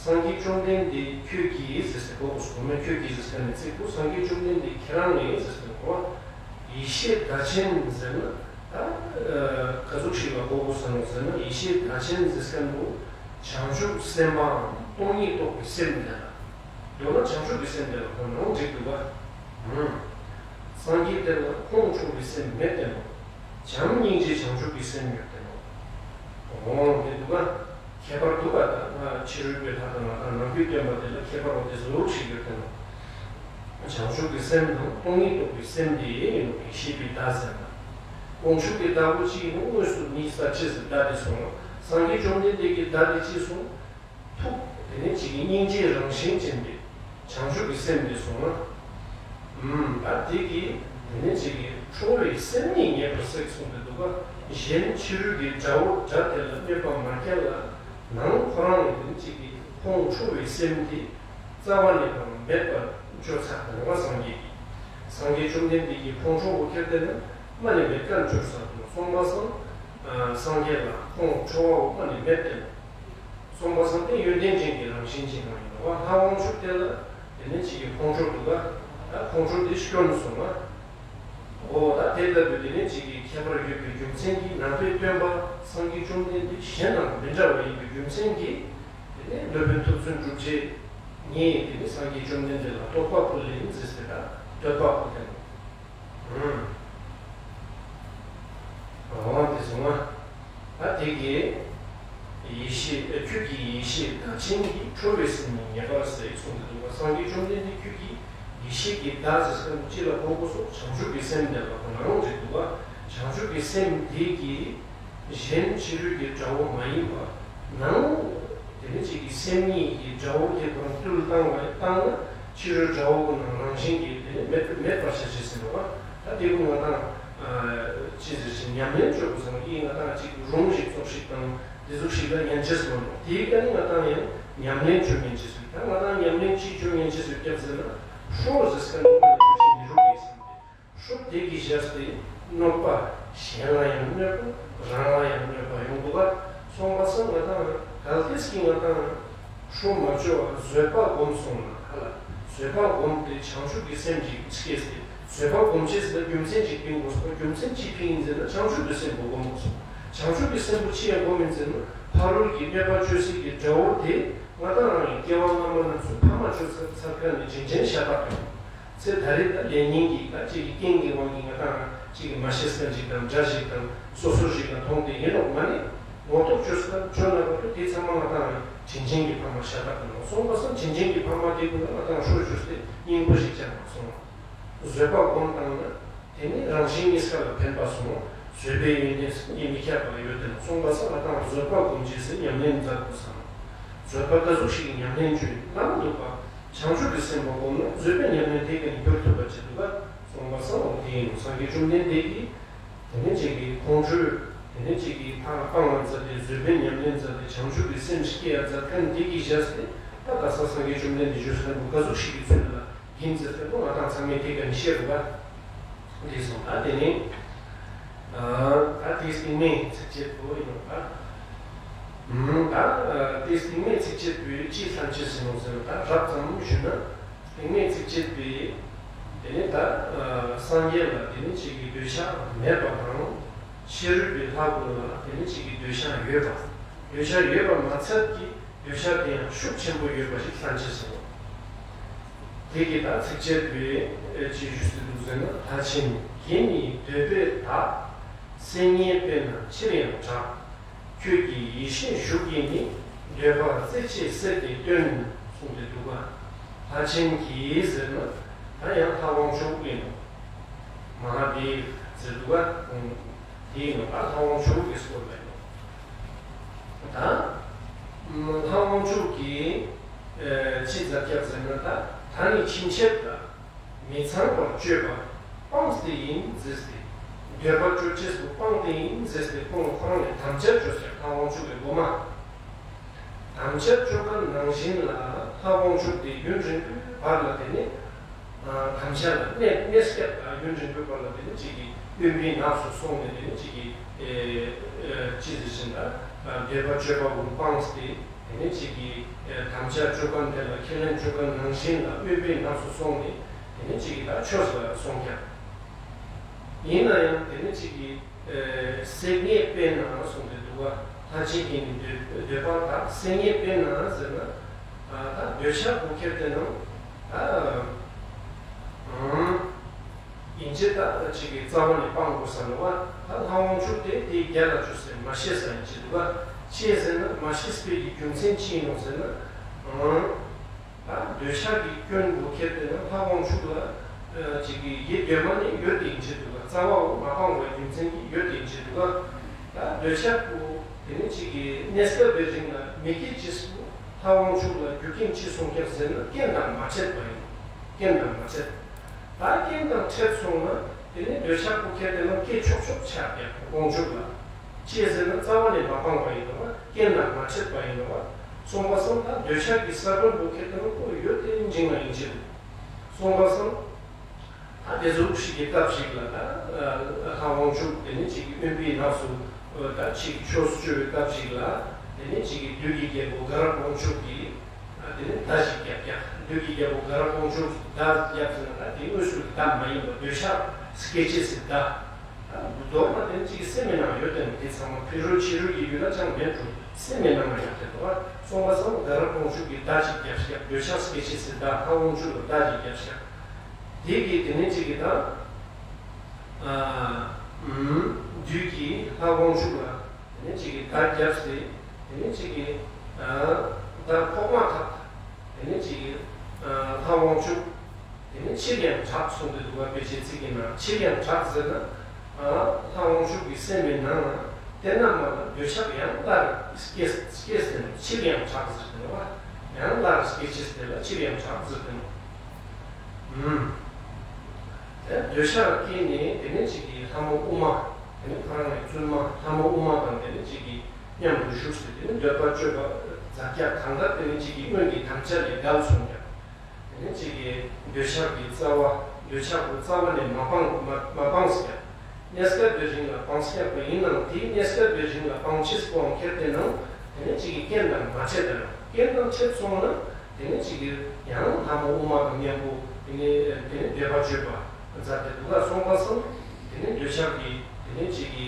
སངས་རྒྱས་བཅོམ་ལྡན་འདས་ཁྱོད་ཀྱིས་ཟེར་སྟེ་གོ་དགོས་སོ། མེ་ཁྱོད་ཀྱིས་ཟེར་སྟེ་ནི་ཚིག་པོ་སངས་རྒྱས་བཅོམ་ལྡན་འདས་ཁྱེད་རང་ངས་ཟེར་སྟེ་གོ། ཡེ་ཤེས་མདའ་ཆེན་ཟེར་ན་ད་ག་ཟུག་ཞིག་ལ་གོ་དགོས་ས་ནོ་ཟེར་ན་ཡེ་ཤེས་མདའ་ཆེན་ཟེར་སྟེ་ནོ་བྱང་ཆུབ་སེམས་དཔའམ་སྟོང་ཉིད་རྟོགས་པའི་སེམས་དེ་ལ། མདོར་ན་བྱང་ཆུབ་ཀྱི་སེམས་དེ་ལ་གོ་ནོ་འགྲིག་འདུག་ག་སངས་རྒྱས་དེ་ལ་ཁོང་ཁྲོ་བའི་སེམས་མེད་དེ་ནོ། བྱམས་སྙིང་རྗེ་བྱང་ཆུབ་ཀྱི་སེམས་ཡོད་དེ་ནོ། འོང་དེ་འདུག་ག་ཁྱད་པར་འདུག་ག་ད་ཕྱི་རོལ་པའི་ལྷ་དང་ང་དང་ནང་པའི་སྟོན་པ་དེ་ལ་ཁྱད་པར་བ་དེ་ཟུག་ཞིག་ཡོད་དེ་ནོ། བྱང་ཆུབ་ཀྱི་སེམས་དང་སྟོང་ཉིད་རྟོགས་པའི་སེམས་དེ་ཡིན་ནོ་ཞེས་པའི་མདའ་ཟེར་ན། དབང་ཕྱུག་གི་མདའ་བོ་ཅི་ཡིན་ནོ་དངོས་སུ་ནི་ས་ཅི་ཟེར་མདའ་དེ་སོང་ན་སངས་རྒྱས་བཅོམ་ལྡན་འདས་ཀྱི་མདའ་དེ་ཅི་སོང་། ཐུགས་དེ་ནས་ཅིག་གི་སྙིང་རྗེའི་རང་བཞིན་ཅན་ཏེ། བྱང་ཆུབ་ཀྱི་སེམས་ཏེ་སོང་ན། ཨུམ་ད་དེ་གིས་དེ་ནས་ཅིག་གི་ཁྲོ་བའི་སེམས་ནི་ངེས་པར་བསྲེགས་གསུངས་ཏེ་འདུག་ག་གཞན་ཕྱི་རོལ་གྱི་དགྲ་བོ་དགྲ་དེ་ལ་གནོད་པ་མ་བསྐྱལ་ལ། ནང་ཁོ་རང་ནི་དེ་ནས་ཅིག་གི་ཁོང་ཁྲོ་བའི་སེམས་དེ་རྩ་བ་ནས་ཀྱང་མེད་པར་བཅོས་ཚར་ཏེ་ནོ་སངས་རྒྱས་ཀྱིས། སངས་རྒྱས་བཅོམ་ལྡན་འདས་ཀྱི་ཁོང་ཁྲོ་བོ་ཁྱེར་ཏེ་ན་མ་ནས་མེད་ཀ་བཅོས་ཚར་ཏེ་ནོ་སོང་པ་སང་སངས་རྒྱས་ལ་ཁོང་ཁྲོ་བ་བོ་མ་ནས་མེད་དེ་ནོ། སོང་པ་སང་དེ་ཡོན་ཏན་ཅན་གྱི་རང་བཞིན་ཅན་ཡིན་ནོ། ལྷ་དབང་ཕྱུག་དེ་ལ་དེ་ནས་ཅིག་གི་ཁོང་ཁྲོ་འདུག་ག་ད་ཁོང་ཁྲོ་དེ་སྐྱོན་སོང་ན། འོ་ད་དེ་ལྟ་བུའི་དེ་ནས་ཅིག་གི་ཁྱད་པར་ཡོད་པའི་རྒྱུ་མཚན་གྱིས་ནང་པའི་སྟོན་པ་སངས་རྒྱས་བཅོམ་ལྡན་འདས་གཞན་དང་མི་འདྲ་བ་ཡིན་པའི་རྒྱུ་མཚན་གྱིས་དེ་ནས་སློབ་དཔོན་ཐུབ་བསྟན་གྲུབ་རྗེ་ཉིད་དེ་ནས་སངས་རྒྱས་བཅོམ་ལྡན་འདས་ལ་བསྟོད་པ་ཕུལ་ལེ་ཡིན་ཟེར་ཏེ་ད་བསྟོད་པ་ཕུལ་ཏེ་ནོ། འོང་དེ་སོང་ང་། ད་དེ་གིས་ཡེ་ཤེས་ཁྱོད་ཀྱི་ཡེ་ཤེས་མདའ་ཆེན་གྱིས། ཁྲོ་བའི་སེམས་ནི་ངེས་པར་བསྲེགས་གསུངས་ཏེ་འདུག་ག་སངས་རྒྱས་བཅོམ་ལྡན་འདས་ཁྱོད་ཀྱི་ཡེ་ཤེས་ཀྱི་མདའ་ཟེར་སྐབས་ཅི་ལ་གོ་དགོས་སོ། བྱང་ཆུབ་ཀྱི་སེམས་དེ་ལ་གོ་ནོ་འགྲིག་འདུག་ག་བྱང་ཆུབ་ཀྱི་སེམས་དེ་གིས་གཞན་ཕྱི་རོལ་གྱི་དགྲ་བོ་མ་ཡིན་པ་ནང་དེ་ནས་ཅིག་གི་སེམས་ཉིད་ཀྱི་དགྲ་བོ་དེ་ཁོ་རང་བཏུལ་བཏང་བ་བཏང་ན་ཕྱི་རོལ་དགྲ་བོ་ཁོ་ན་རང་བཞིན་གྱིས་དེ་ནས་མེད་མེད་པར་བྱ་ཅེས་ཟེར་ནོ་བ། ད་དེ་ཀུན་ང་དང་ཅི་ཟེར་ཞིག་ཉམས་ལེན་བཅོ་དགོས་སོང་། ཡིན་ང་དང་ཅིག་རུང་ཞིག་ཙོགས་ཤིག་དང་དེ་ཟུག་ཞིག་ལ་ཉན་ཅེས་མ་ནོ། དེའི་ཀ་ནི་ང་དང་ཡང་ཉམས་ལེན་བཅོ་ཉན་ཅེས་ཟེར། ད་ང་དང་ཉམས་ལེན་ཅིག་བཅོ་ཉན་ཅེས་ཟེར་སྐྱབས་ཟེར་ན་ཧྲོ་ཟེར་སྐབས་ནི་ང་དང་བཅོ་ཤེས་མི་རུང་གི་བསམ་སྟེ། ཧྲོ་དེ་གི་བཞག་སྟེ་གནོད་པ་གཞན་ལ་ཡང་གནོད་པ་རང་ལ་ཡང་གནོད་པ་ཡོང་འདུག་ག་སོང་པ་སང་ང་དང་གལ་ཏེ་ཀྱི་ང་དང་ཧྲོ་མ་བཅོ་བ་བཟོད་པ་སྒོམ་སོང་ན་ཧ་ལ་བཟོད་པ་སྒོམ་སྟེ་བྱང་ཆུབ་ཀྱི་སེམས་ཀྱི་སྐྱེས་ཏེ་བཟོད་པ་སྒོམ་ཅེས་ལ་རྒྱུ་མཚན་ཅིག་ཕིང་དགོས་སོ། རྒྱུ་མཚན་ཅིག་ཕིང་ཡིན་ཟེར་ན་བྱང་ཆུབ་ཀྱི་སེམས་པོ་སྒོམ་དགོས་སོ། བྱང་ཆུབ་ཀྱི་སེམས་པོ་ཅི་ཡང་སྒོམ་ཡིན་ཟེར་ན་ཕ་རོལ་གྱི་གནོད་པ་བཅོ་སའི་གི་དགྲ་བོ་དེ་ང་དང་རང་གི་སྐྱེ་བ་སྔ་མ་རྣམས་སུ་ཕ་མ་བཅོ་ཚར་ཚར་ཁན་ནི་བྱིན་ཅན་ཤ་སྟག་ཡོང་། ཚེ་ད་རེས་ད་ལས་ཉིན་གྱི་ད་ཅིག་གི་རྐྱེན་གྱི་དབང་གིས་ང་དང་ཅིག་གི་མ་ཤེས་ཁན་ཅིག་དང་དགྲ་ཞིག་དང་སོ་སོ་ཞིག་ལ་མཐོང་སྟེ་ཡིན་ནོག་མ་ནི་ངོ་ཐོག་ཆོས་ཁ་ཆོས་ན་བར་དུ་དེ་ཚང་མ་ང་དང་བྱིན་ཅན་གྱི་ཕ་མ་ཤ་སྟག་ཡིན་ནོག་སོང་པ་སང་བྱིན་ཅན་གྱི་ཕ་མ་དེ་ཀུན་ལ་ང་དང་ཧྲོ་བཅོས་ཏེ་སྙིང་པོ་ཞིག་བཅངས་ནོག་སོང་བ། བཟོད་པ་སྒོམ་བཏང་ན་དེ་ནི་རང་བཞིན་གཉིས་ཀ་ལ་ཕན་པ་སོང་བ། བཟོད་པའི་ཡོན་ཏན་སྙིང་མི་ཁྱབ་པ་ཡོད་དེ་ནོག་སོང་པ་སང་ང་དང་བཟོད་པ་སྒོམ་ཅེས་སི་ཉམས་ལེན་མཛད་དགོས་སམ། བཟོད་པ་ད་གཟུགས་ཤིག་གི་ཉམས་ལེན་བཅོས་ལམ་འདུག་པ། བྱང་ཆུབ་ཀྱི་སེམས་པ་སྒོམ་ན་བཟོད་པའི་ཉམས་ལེན་དེ་ཀ་ནི་འགྱུར་ཐུབ་པ་ཅིག་འདུག་ག་སོང་པ་སང་འོ་དེ་ཡིན་ནོག་སངས་རྒྱས་བཅོམ་ལྡན་འདས་ཀྱིས་དེ་ནས་ཅིག་གི་ཁོང་ཁྲོས་དེ་ནས་ཅིག་གི་ཕར་སྤང་བ་མཛད་དེ་བཟོད་པའི་ཉམས་ལེན་མཛད་དེ་བྱང་ཆུབ་ཀྱི་སེམས་སྐྱེ་ཡ་མཛད་ཁན་དེ་གི་བཞག་སྟེ་ད་ག་ས་སངས་རྒྱས་བཅོམ་ལྡན་འདས་བཞུགས་ས་ནི་ག་ཟུག་ཤིག་གི་ཚུལ་ལ་ཡིན་ཟེར་ཏེ་ང་དང་ཚང་མས་དེ་ཀ་ནི་ཤེས་དགོས་པ། འདི་སོང་ད་དེ་ནི། ཨ་ད་དེ་སྟིང་མའི་ཚིགས་བཅད་པོ་ཡིན་ནོག་ད། ཨ་ད་དེ་སྟིང་མའི་ཚིགས་བཅད་པོའི་ཅི་ལྷན་ཅིག་ཟེར་ནོག་ཟེར་ན་ད་རབ་ཙམ་ཞུས་ན། སྟིང་མའི་ཚིགས་བཅད་པའི་དེ་ནི་ད་ཨ་སངས་རྒྱས་ལ་དེ་ནི་ཅིག་གི་འདོད་ཆགས་མེད་པ་དང་། ཕྱི་རོལ་པའི་ལྷ་ཀུན་ལ་དེ་ནི་ཅིག་གི་འདོད་ཆགས་ཡོད་པ། འདོད་ཆགས་ཡོད་པ་མ་ཚད་ཀྱི་འདོད་ཆགས་དེ་ཡང་ཤུགས་ཆེན་པོ་ཡོད་པ་ཞིག་ལྷན་ཅིག་ཟེར་ནོག་དེ་གི་ད་ཚིགས་བཅད་པོའི་ཅི་ཞུས་ཏེ་འདུག་ཟེར་ན། ལྷ་ཆེན་གྱི་ནི་འདོད་པས་དག། སེམས་ངན་པས་ན་ཕྱིར་ཡང་དྲག། ཁྱོད་ཀྱི་ཡེ་ཤེས་གཞུ་གིས་ནི། འདོད་པ་རྩེ་གཅིག་བསྲེགས་ཏེ་སྟོན། གསུངས་ཏེ་འདུག་ག་ལྷ་ཆེན་གྱི་ཟེར་ན་ད་ཡང་ལྷ་དབང་ཕྱུག་ཡིན་ནོག་མ་ཧཱ་དེ་བ་ཟེར་འདུག་ག་དེ་ཡིན་ནོག་ད་ལྷ་དབང་ཕྱུག་གི་སྐོར་ལ་ཡིན་ནོག་ད་ལྷ་དབང་ཕྱུག་གིས་ཅི་མཛད་ཀྱག་ཟེར་ན། ད་ད་ནི་ཕྱིན་ཆད་ད་མི་ཚངས་པར་སྤྱོད་པ་སྤངས་ཏེ་ཡིན་ཟེར་ཏེ། འདོད་པ་སྤྱོད་ཅེས་པོ་སྤངས་ཏེ་ཡིན་ཟེར་ཏེ་ཁོང་ཁོ་རང་ལ་དམ་བཅའ་བཅོས་ཟེར། ལྷ་དབང་ཕྱུག་གི་མགོ་མ་དམ་བཅའ་བཅོ་མཁན་ནང་བཞིན་ལ་ལྷ་དབང་ཕྱུག་དེ་ཡུན་རིང་པོའི་བར་ལ་དེ་ནི་དམ་བཅའ་ལ་གནས་གནས་སྐབས་ལ་ཡུན་རིང་པོའི་བར་ལ་དེ་ནི་ཅིག་གི་དབེན་པའི་ནགས་སུ་སོང་ནས་དེ་ནི་ཅིག་གི་ཅི་ཟེར་ཞིག་ལ་འདོད་པ་སྤྱོད་པ་ཀུན་སྤངས་ཏེ། དེ་ནི་ཅིག་གི་དམ་བཅའ་བཅོ་མཁན་དེ་ལ་ཁས་ལེན་བཅོ་མཁན་ནང་བཞིན་ལ་དབེན་པའི་ནགས་སུ་སོང་ནས་དེ་ནི་ཅིག་གི་ད་ཆོས་ལ་སོང་ཀྱག་ཡིན་ན་ཡང་དེ་ནི་ཅིག་གི་སེམས་ངན་པས་ན་གསུངས་ཏེ་འདུག་ག་ལྷ་ཆེན་གྱི་ནི་འདོད་འདོད་པ་དག། སེམས་ངན་པས་ན་ཟེར་ན་ད་འདོད་ཆགས་པོ་ཁྱེར་ཏེ་ན་ད་ཨང་། ཡིན་ཅེས་ད་ཅིག་གི་རྩ་བ་ནས་སྤང་དགོས་ས་ནོག་པ། ད་ལྷ་དབང་ཕྱུག་དེ་དེའི་རྒྱལ་ལ་བཅོས་ཟེར་མ་ཤེས་ས་ཡིན་ཅེས་འདུག་ག་ཅི་ཟེར་ན་མ་ཤེས་པའི་གི་རྒྱུ་མཚན་ཅི་ཡིན་ནོག་ཟེར་ན། ཨང་། ད་འདོད་ཆགས་ཀྱི་སྐྱོན་པོ་ཁྱེར་ཏེ་ན་ལྷ་དབང་ཕྱུག་ལ་ཅིག་གི་ཡིད་འདོད་མ་ནི་ཡོད་དེ་ཡིན་ཅེས་འདུག་ག་རྩ་བའོ་མ་སྤངས་པའི་རྒྱུ་མཚན་གྱིས་ཡོད་དེ་ཡིན་ཅེས་འདུག་ག་ད་འདོད་ཆགས་པོ་དེ་ནི་ཅིག་གི་གནས་སྐབས་པའི་རིང་ལ་མི་སྐྱེ་ཅེས་པོ་ལྷ་དབང་ཕྱུག་ལ་རྒྱུ་རྐྱེན་ཅི་གསུངས་ཀྱག་ཟེར་ན་རྐྱེན་དང་མ་འཕྲད་པ་ཡིན། རྐྱེན་དང་མ་འཕྲད། ད་རྐྱེན་དང་འཕྲད་སོང་ན་དེ་ནི་འདོད་ཆགས་པོ་ཁྱེར་ཏེ་ན་སྐྱེ་ཆོག་ཆོག་ཆགས་ཀྱག་དབང་ཕྱུག་ལ། ཅི་ཟེར་ན་རྩ་བ་ནས་མ་སྤངས་པ་ཡིན་ནོག་པ། རྐྱེན་དང་མ་འཕྲད་པ་ཡིན་ནོག་པ། སོང་པ་སང་ད་འདོད་ཆགས་ཀྱི་ས་བོན་པོ་ཁྱེར་ཏེ་ན་ཁོ་ཡོད་དེ་འཇིང་ལ་ཡིན་ཅེས་འདུག་སོང་པ་སང་ད་དེ་ཟུག་ཞིག་གི་སྐབས་ཤིག་ལ་ད་ལྷ་དབང་ཕྱུག་དེ་ནི་ཅིག་གི་དབེན་པའི་ནགས་སུ་ད་ཅིག་ཆོས་སྤྱོད་པའི་སྐབས་ཤིག་ལ་དེ་ནི་ཅིག་གི་བདུད་ཀྱི་རྒྱལ་པོ་དགའ་རབ་དབང་ཕྱུག་གིས། དེ་ནི་མདའ་ཞིག་རྒྱབ་ཀྱག་བདུད་ཀྱི་རྒྱལ་པོ་དགའ་རབ་དབང་ཕྱུག་མདའ་རྒྱབ་ཟེར་ན་ད་དེ་དངོས་སུ་མདའ་མ་ཡིན་པ་འདོད་ཆགས་སྐྱེ་ཅེས་སི་མདའ། མདོར་ན་དེ་ནི་ཅིག་གི་སེམས་མི་ནང་ཡོད་དེ་ནི་དེ་ཚང་མ་ཕི་རོལ་ཕྱི་རོལ་གྱི་ཡུལ་ལ་ཅང་མེད་འགྲོ། སེམས་མི་ནང་ཡོད་དེ་འདུག་པ། སོང་པ་སང་དགའ་རབ་དབང་ཕྱུག་གིས་མདའ་ཞིག་རྒྱབ་ཀྱག་འདོད་ཆགས་སྐྱེ་ཅེས་སི་མདའ། ལྷ་དབང་ཕྱུག་ལ་མདའ་ཞིག་རྒྱབ་ཀྱག་དེ་གི་དེ་ནི་ཅིག་གི་ད་བདུད་ཀྱི་ལྷ་དབང་ཕྱུག་ལ། དེ་ནས་ཅིག་གི་མདའ་རྒྱབ་སྟེ། དེ་ནས་ཅིག་གི་མདའ་ཕོག་མ་ཐག་དེ་ནས་ཅིག་གི་ལྷ་དབང་ཕྱུག་དེ་ནས་ཕྱིར་ཡང་དྲག་གསུངས་ཏེ་འདུག་པ། དཔེ་ཆའི་ཚིག་གི་ནང་ཕྱིར་ཡང་དྲག་ཟེར་ན། ལྷ་དབང་ཕྱུག་གི་སེམས་མི་ནང་ན་དེ་ན་མ་ལ་འདོད་ཆགས་ཡང་སླར་སྐྱེས་སྐྱེས་ཏེ་ནོག་ཕྱིར་ཡང་དྲག་ཟེར་ཏེ་ནོག་པ། ཡང་སླར་སྐྱེ་ཅེས་དེ་ལ་ཕྱིར་ཡང་དྲག་ཟེར་ཏེ་ནོག་དེ་འདོད་ཆགས་སྐྱེས་ནས་དེ་ནས་ཅིག་གི་ལྷ་མོ་ཨུ་མ། དེ་ནས་ཁོ་རང་ནི་བཙུན་མ་ལྷ་མོ་ཨུ་མ་དང་དེ་ནས་ཅིག་གི་མཉམ་དུ་བཞུགས་ཏེ་དེ་ནས་འདོད་པ་སྤྱོད་པ་མཛད་ཀྱག་གང་ལྟར་དེ་ནས་ཅིག་གི་སྔོན་གྱི་དམ་བཅའ་ལས་འགལ་སོང་ཀྱག་དེ་ནས་ཅིག་གི་འདོད་ཆགས་ཀྱི་རྩ་བ་འདོད་ཆགས་པོ་རྩ་བ་ནས་མ་སྤངས་མ་མ་སྤངས་ཀྱག་གནས་སྐབས་པའི་རིང་ལ་སྤངས་ཀྱག་པ་ཡིན་ནའང་དེའི་གནས་སྐབས་པའི་རིང་ལ་སྤང་ཅེས་པོའང་ཁྱེར་ཏེ་ནའང་དེ་ནས་ཅིག་གི་རྐྱེན་དང་མ་འཕྲད་དང་རྐྱེན་དང་འཕྲད་སོང་ན། དེ་ནས་ཅིག་གི་ཡང་ལྷ་མོ་ཨུ་མ་དང་མཉམ་པོ་དེ་ནས་དེ་ནས་འདོད་པ་སྤྱོད་པ་མཛད་དེ་འདུག་ག་སོང་པ་སང་དེ་ནས་འདོད་ཆགས་ཀྱི་དེ་ནས་ཅིག་གི་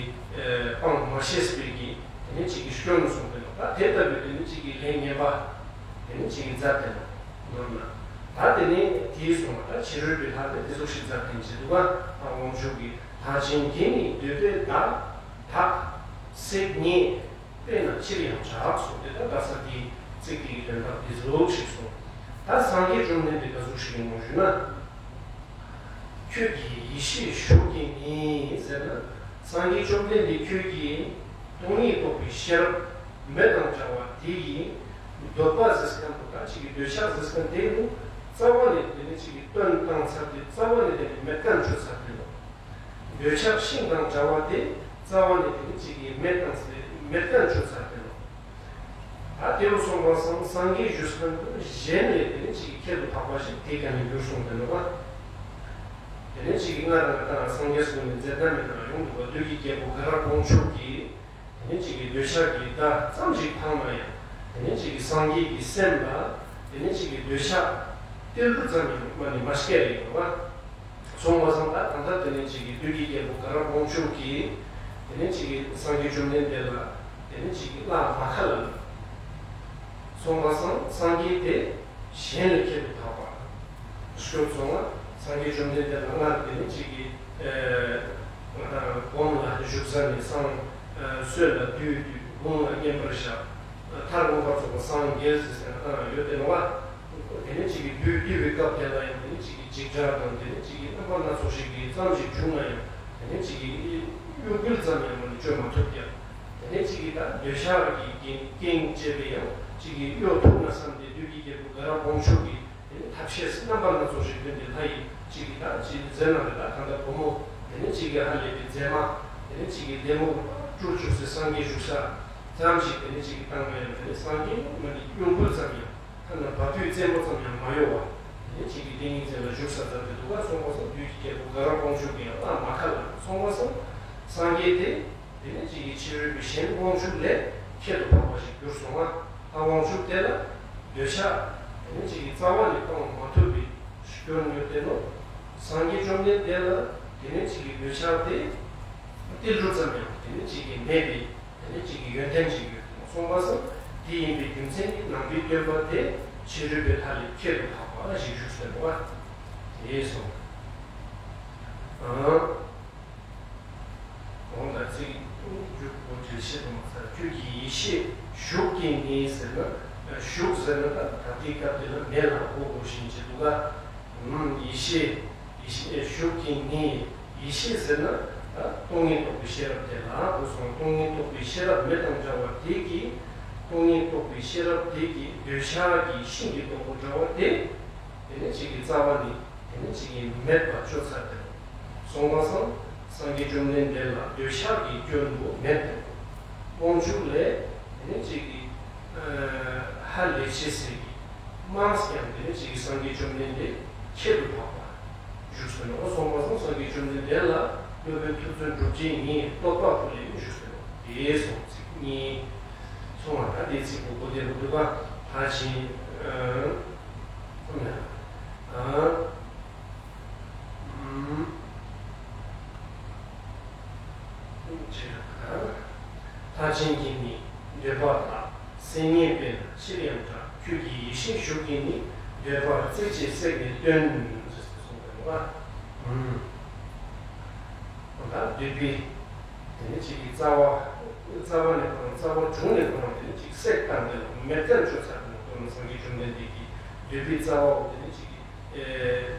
སྤང་མ་ཤེས་པའི་གི་དེ་ནས་ཅིག་གི་སྐྱོན་སོང་སྟེ་ནོག་ད་དེ་ལྟ་བུའི་དེ་ནས་ཅིག་གི་ལས་ངན་པ་དེ་ནས་ཅིག་གི་མཛད་དེ་ནོག་མདོར་ན། ད་དེ་ནས་དེའི་སོང་ན་ད་ཕྱི་རོལ་པའི་ལྷ་དེ་དེ་ཟུག་ཞིག་མཛད་དེ་ཅི་འདུག་ག་ལྷ་དབང་ཕྱུག་གི་ལྷ་ཆེན་གྱི་ནི་འདོད་པས་དག་དག་སེམས་ངན། དཔེར་ན་ཕྱིར་ཡང་དྲག་གསུངས་ཏེ་ད་ད་ས་དེའི་ཚིག་དེ་གི་དོན་དག་དེ་ཟུག་ཞིག་གསུངས། ད་སངས་རྒྱས་བཅོམ་ལྡན་འདས་ག་ཟུག་ཞིག་ཡིན་ནོག་ཞུ་ན། ཁྱོད་ཀྱི་ཡེ་ཤེས་གཞུ་གིས་ནི་ཟེར་ན། སངས་རྒྱས་བཅོམ་ལྡན་འདས་ཁྱོད་ཀྱི་སྟོང་ཉིད་རྟོགས་པའི་ཤེས་རབ་མེ་དང་འདྲ་བ་དེ་ཡི་འདོད་པ་ཟེར་མཁན་པོ་ད་ཅིག་གི་འདོད་ཆགས་ཟེར་མཁན་དེ་ནི་རྩ་བ་ནས་དེ་ནི་ཅིག་གི་བཏོན་བཏང་ཚར་ཏེ་རྩ་བ་ནས་དེ་ནི་མེད་མཁན་བཅོས་ཚར་ཏེ་ནོག་འདོད་ཆགས་ཤིང་དང་འདྲ་བ་དེ་རྩ་བ་ནས་དེ་ནི་ཅིག་གི་མེད་དང་ཟེར་མེད་མཁན་བཅོས་ཚར་ཏེ་ནོག་ད་དེ་རུ་སོང་པ་སང་སངས་རྒྱས་བཞུགས་སྟངས་དེ་གཞན་ལས་དེ་ནི་ཅིག་གི་ཁྱད་དུ་འཕགས་པ་ཞིག་དེ་ག་ནས་འགྱུར་སོང་སྟེ་ནོག་པ། དེ་ནས་ཅིག་གི་སྔར་ང་དང་སངས་རྒྱས་ཀུན་ནི་མཛད་ད་མེད་ན་ཡོང་འདུག་པ། བདུད་ཀྱི་རྒྱལ་པོ་དགའ་རབ་དབང་ཕྱུག་གིས་དེ་ནས་ཅིག་གི་འདོད་ཆགས་ཀྱི་བརྡ་ཙམ་ཞིག་འཕངས་ན་ཡང་དེ་ནས་ཅིག་གི་སངས་རྒྱས་ཀྱི་སེམས་ལ་དེ་ནས་ཅིག་གི་འདོད་ཆགས་ཏིལ་འབྲུ་ཙམ་ཡང་མ་ནི་མ་སྐྱེས་ཡིན་པ། སོང་པ་སང་ད་ད་ལྟ་དེ་ནས་ཅིག་གི་བདུད་ཀྱི་རྒྱལ་པོ་དགའ་རབ་དབང་ཕྱུག་གིས་དེ་ནས་ཅིག་གི་སངས་རྒྱས་བཅོམ་ལྡན་འདས་ལ་དེ་ནས་ཅིག་གི་བླ་མ་ཁ་ལ་སོང་པ་སང་སངས་རྒྱས་དེ་གཞན་ལས་ཁྱད་དུ་འཕགས་པ་ཞིག་སོང་ང་། སངས་རྒྱས་བཅོམ་ལྡན་འདས་ལ་སྔར་དེ་ནས་ཅིག་གི་ཨ་ང་དང་སྒོམ་ལ་བཞུགས་ས་ནས་སང་ཨ་སྲོད་ལ་བདུད་བདུད་དགུང་ལ་བསྙེན་པར་བཞག་མཐར་དགོངས་པ་རྫོགས་པ་སངས་རྒྱས་ཟེར་ཏེ་ང་དང་ཡོད་དེ་ནོག་པ། དེ་ནས་ཅིག་གི་བདུད་བདུད་པའི་སྐབས་དེ་ལ་ཡང་དེ་ནས་ཅིག་གི་འཇིགས་སྐྲག་དང་དེ་ནས་ཅིག་གི་རྣམ་པ་སྣ་ཚོགས་ཤིག་གི་ཙམ་ཞིག་བྱུང་ན་ཡང་དེ་ནས་ཅིག་གི་གཡོ་འགུལ་ཙམ་ཡང་མ་ནི་བཅོ་མ་ཐུབ་ཀྱང་། དེ་ནས་ཅིག་གི་ད་འདོད་ཆགས་ཀྱི་རྐྱེན་རྐྱེན་བྱས་པའི་ཡང་ཅིག་གི་གཡོ་ཐུབ་ན་བསམ་སྟེ་བདུད་ཀྱི་རྒྱལ་པོ་དགའ་རབ་དབང་ཕྱུག་གིས་དེ་ནས་ཐབས་ཤེས་རྣམ་པ་སྣ་ཚོགས་ཤིག་བཏོན་ཏེ་ལྷ་ཡི་ཅིག་གི་ད་ཅིག་མཛད་ན་རེ་ད་གང་ལྟར་བུ་མོ་དེ་ནས་ཅིག་གི་ཧ་ལས་པའི་མཛེས་མ་དེ་ནས་ཅིག་གི་ལྡེ་མོ་སྤྲུལ་བཅུག་སྟེ་སངས་རྒྱས་བཞུགས་ས་ཙམ་ཞིག་དེ་ནས་ཅིག་གི་བཏང་བ་ཡང་དེ་ནས་སངས་རྒྱས་མ་ནི་གཡོ་འགུལ་ཙམ་ཡང་ཐ་ན་བ་སྤུའི་རྩེ་མོ་ཙམ་ཡང་མ་གཡོ་བ། དེ་ནས་ཅིག་གི་ཏིང་ངེ་འཛིན་ལ་བཞུགས་ས་མཛད་དེ་འདུག་ག། སོང་པ་སང་བདུད་ཀྱི་རྒྱལ་པོ་དགའ་རབ་དབང་ཕྱུག་གི་ཡང་བླ་མ་ཁ་ལ་སོང་པ་སང་སངས་རྒྱས་དེ་དེ་ནས་ཅིག་གི་ཕྱི་རོལ་པའི་གཞན་དབང་ཕྱུག་ལས་ཁྱད་དུ་འཕགས་པ་ཞིག་གྱུར་སོང་ང་། ད་དབང་ཕྱུག་དེ་ལ་འདོད་ཆགས་དེ་ནས་ཅིག་གི་རྩ་བ་ནས་སྤང་མ་ཐུབ་པའི་སྐྱོན་ཡོད་དེ་ནོ། སངས་རྒྱས་བཅོམ་ལྡན་འདས་ལ་དེ་ནས་ཅིག་གི་འདོད་ཆགས་དེ་ཏིལ་འབྲུ་ཙམ་ཡང་དེ་ནས་ཅིག་གི་མེད་པའི་དེ་ནས་ཅིག་གི་ཡོན་ཏན་ཅིག་ཡོད་དེ་ནོ། སོང་པ་སང་དེ་ཡིན་པའི་རྒྱུ་མཚན་གྱིས་ནང་པའི་སྟོན་པ་དེ་ཕྱི་རོལ་པའི་ལྷ་ལས་ཁྱད་དུ་འཕགས་པ་ཞིག་བཞུགས་ཟེར་བ་དེ་སོང་། འོ་ད་ཚིག་མཇུག་པོ་འགྲེལ་བཤད་དུ་མ་ཚར། ཁྱོད་ཀྱི་ཡེ་ཤེས་ཞུགས་ཀྱིས་ནི་ཟེར་ན། ཞུགས་ཟེར་ན་ད་ད་ལྟའི་སྐབས་འདི་ལ་མེ་ལ་གོ་དགོས་ཤིང་བྱེད་འདུག་ག། ཡེ་ཤེས་ཡེ་ཤེས་ཞུགས་ཀྱིས་ནི། ཡེ་ཤེས་ཟེར་ན་ད་སྟོང་ཉིད་རྟོགས་པའི་ཤེས་རབ་དེ་ལ་གོ་སོང་། སྟོང་ཉིད་རྟོགས་པའི་ཤེས་རབ་མེ་དང་འདྲ་བ་དེ་གིས་སྟོང་ཉིད་རྟོགས་པའི་ཤེས་རབ་དེ་གིས་འདོད་ཆགས་ཀྱི་ཤིང་གི་སྡོང་པོ་འདྲ་བ་དེ། དེ་ནས་ཅིག་གི་རྩ་བ་ནི་དེ་ནས་ཅིག་གི་མེད་པ་ཅོ་ཚར་ཏེ་སོང་པ་སང་སངས་རྒྱས་བཅོམ་ལྡན་འདས་ལ་འདོད་ཆགས་ཀྱི་སྐྱོན་དུ་མེད་དེ། དབང་ཕྱུག་ལས་དེ་ནས་ཅིག་གི་ཧ་ལས་ཆེ་ཟེར་གི་མངས་ཀྱང་དེ་ནས་ཅིག་གི་སངས་རྒྱས་བཅོམ་ལྡན་འདས་ཁྱད་དུ་འཕགས་པ་བཞུགས་སོ་ནོ། སོང་པ་སང་སངས་རྒྱས་བཅོམ་ལྡན་འདས་ལ་སློབ་དཔོན་ཐུབ་བསྟན་གྲུབ་རྗེ་ཉིད་རྟོགས་པ་པོ་ལས་བཞུགས་སོ་ནོ། དེ་སོང་ཚིག་གཉིས། སོང་བ་ད་དེ་ཚིག་པོ་གོ་བདེ་པོ་འདུག་ག། ལྷ་ཆེན་ཨ། ཨ། ཨ། ཨ། ལྷ་ཆེན་གྱིས་ནི་འདོད་པ་དག། སེམས་ངན་པས་ན་ཕྱིར་ཡང་དགྲ། ཁྱོད་ཀྱི་ཡེ་ཤེས་ཞུགས་ཀྱིས་ནི། འདོད་པ་རྩེ་གཅིག་བསྲེགས་ནས་སྟོན། ཟེར་ཏེ་གསུངས་པ་ནོ། ཨ། འོ་ད་འདོད་པའི་དེ་ནི་ཅིག་གི་རྩ་བ་རྩ་བ་ནས་ཁོ་རང་རྩ་བ་དྲུང་ནས་ཁོ་རང་དེ་ནི་ཅིག་བསྲེགས་བཏང་སྟེ་མེད་མཁན་ཅོ་ཚར་ནོ། ཁོ་རང་སངས་རྒྱས་བཅོམ་ལྡན་འདས་ཀྱིས་འདོད་པའི་རྩ་བ་འོ་དེ་ནི་ཅིག་གི་ཨེ་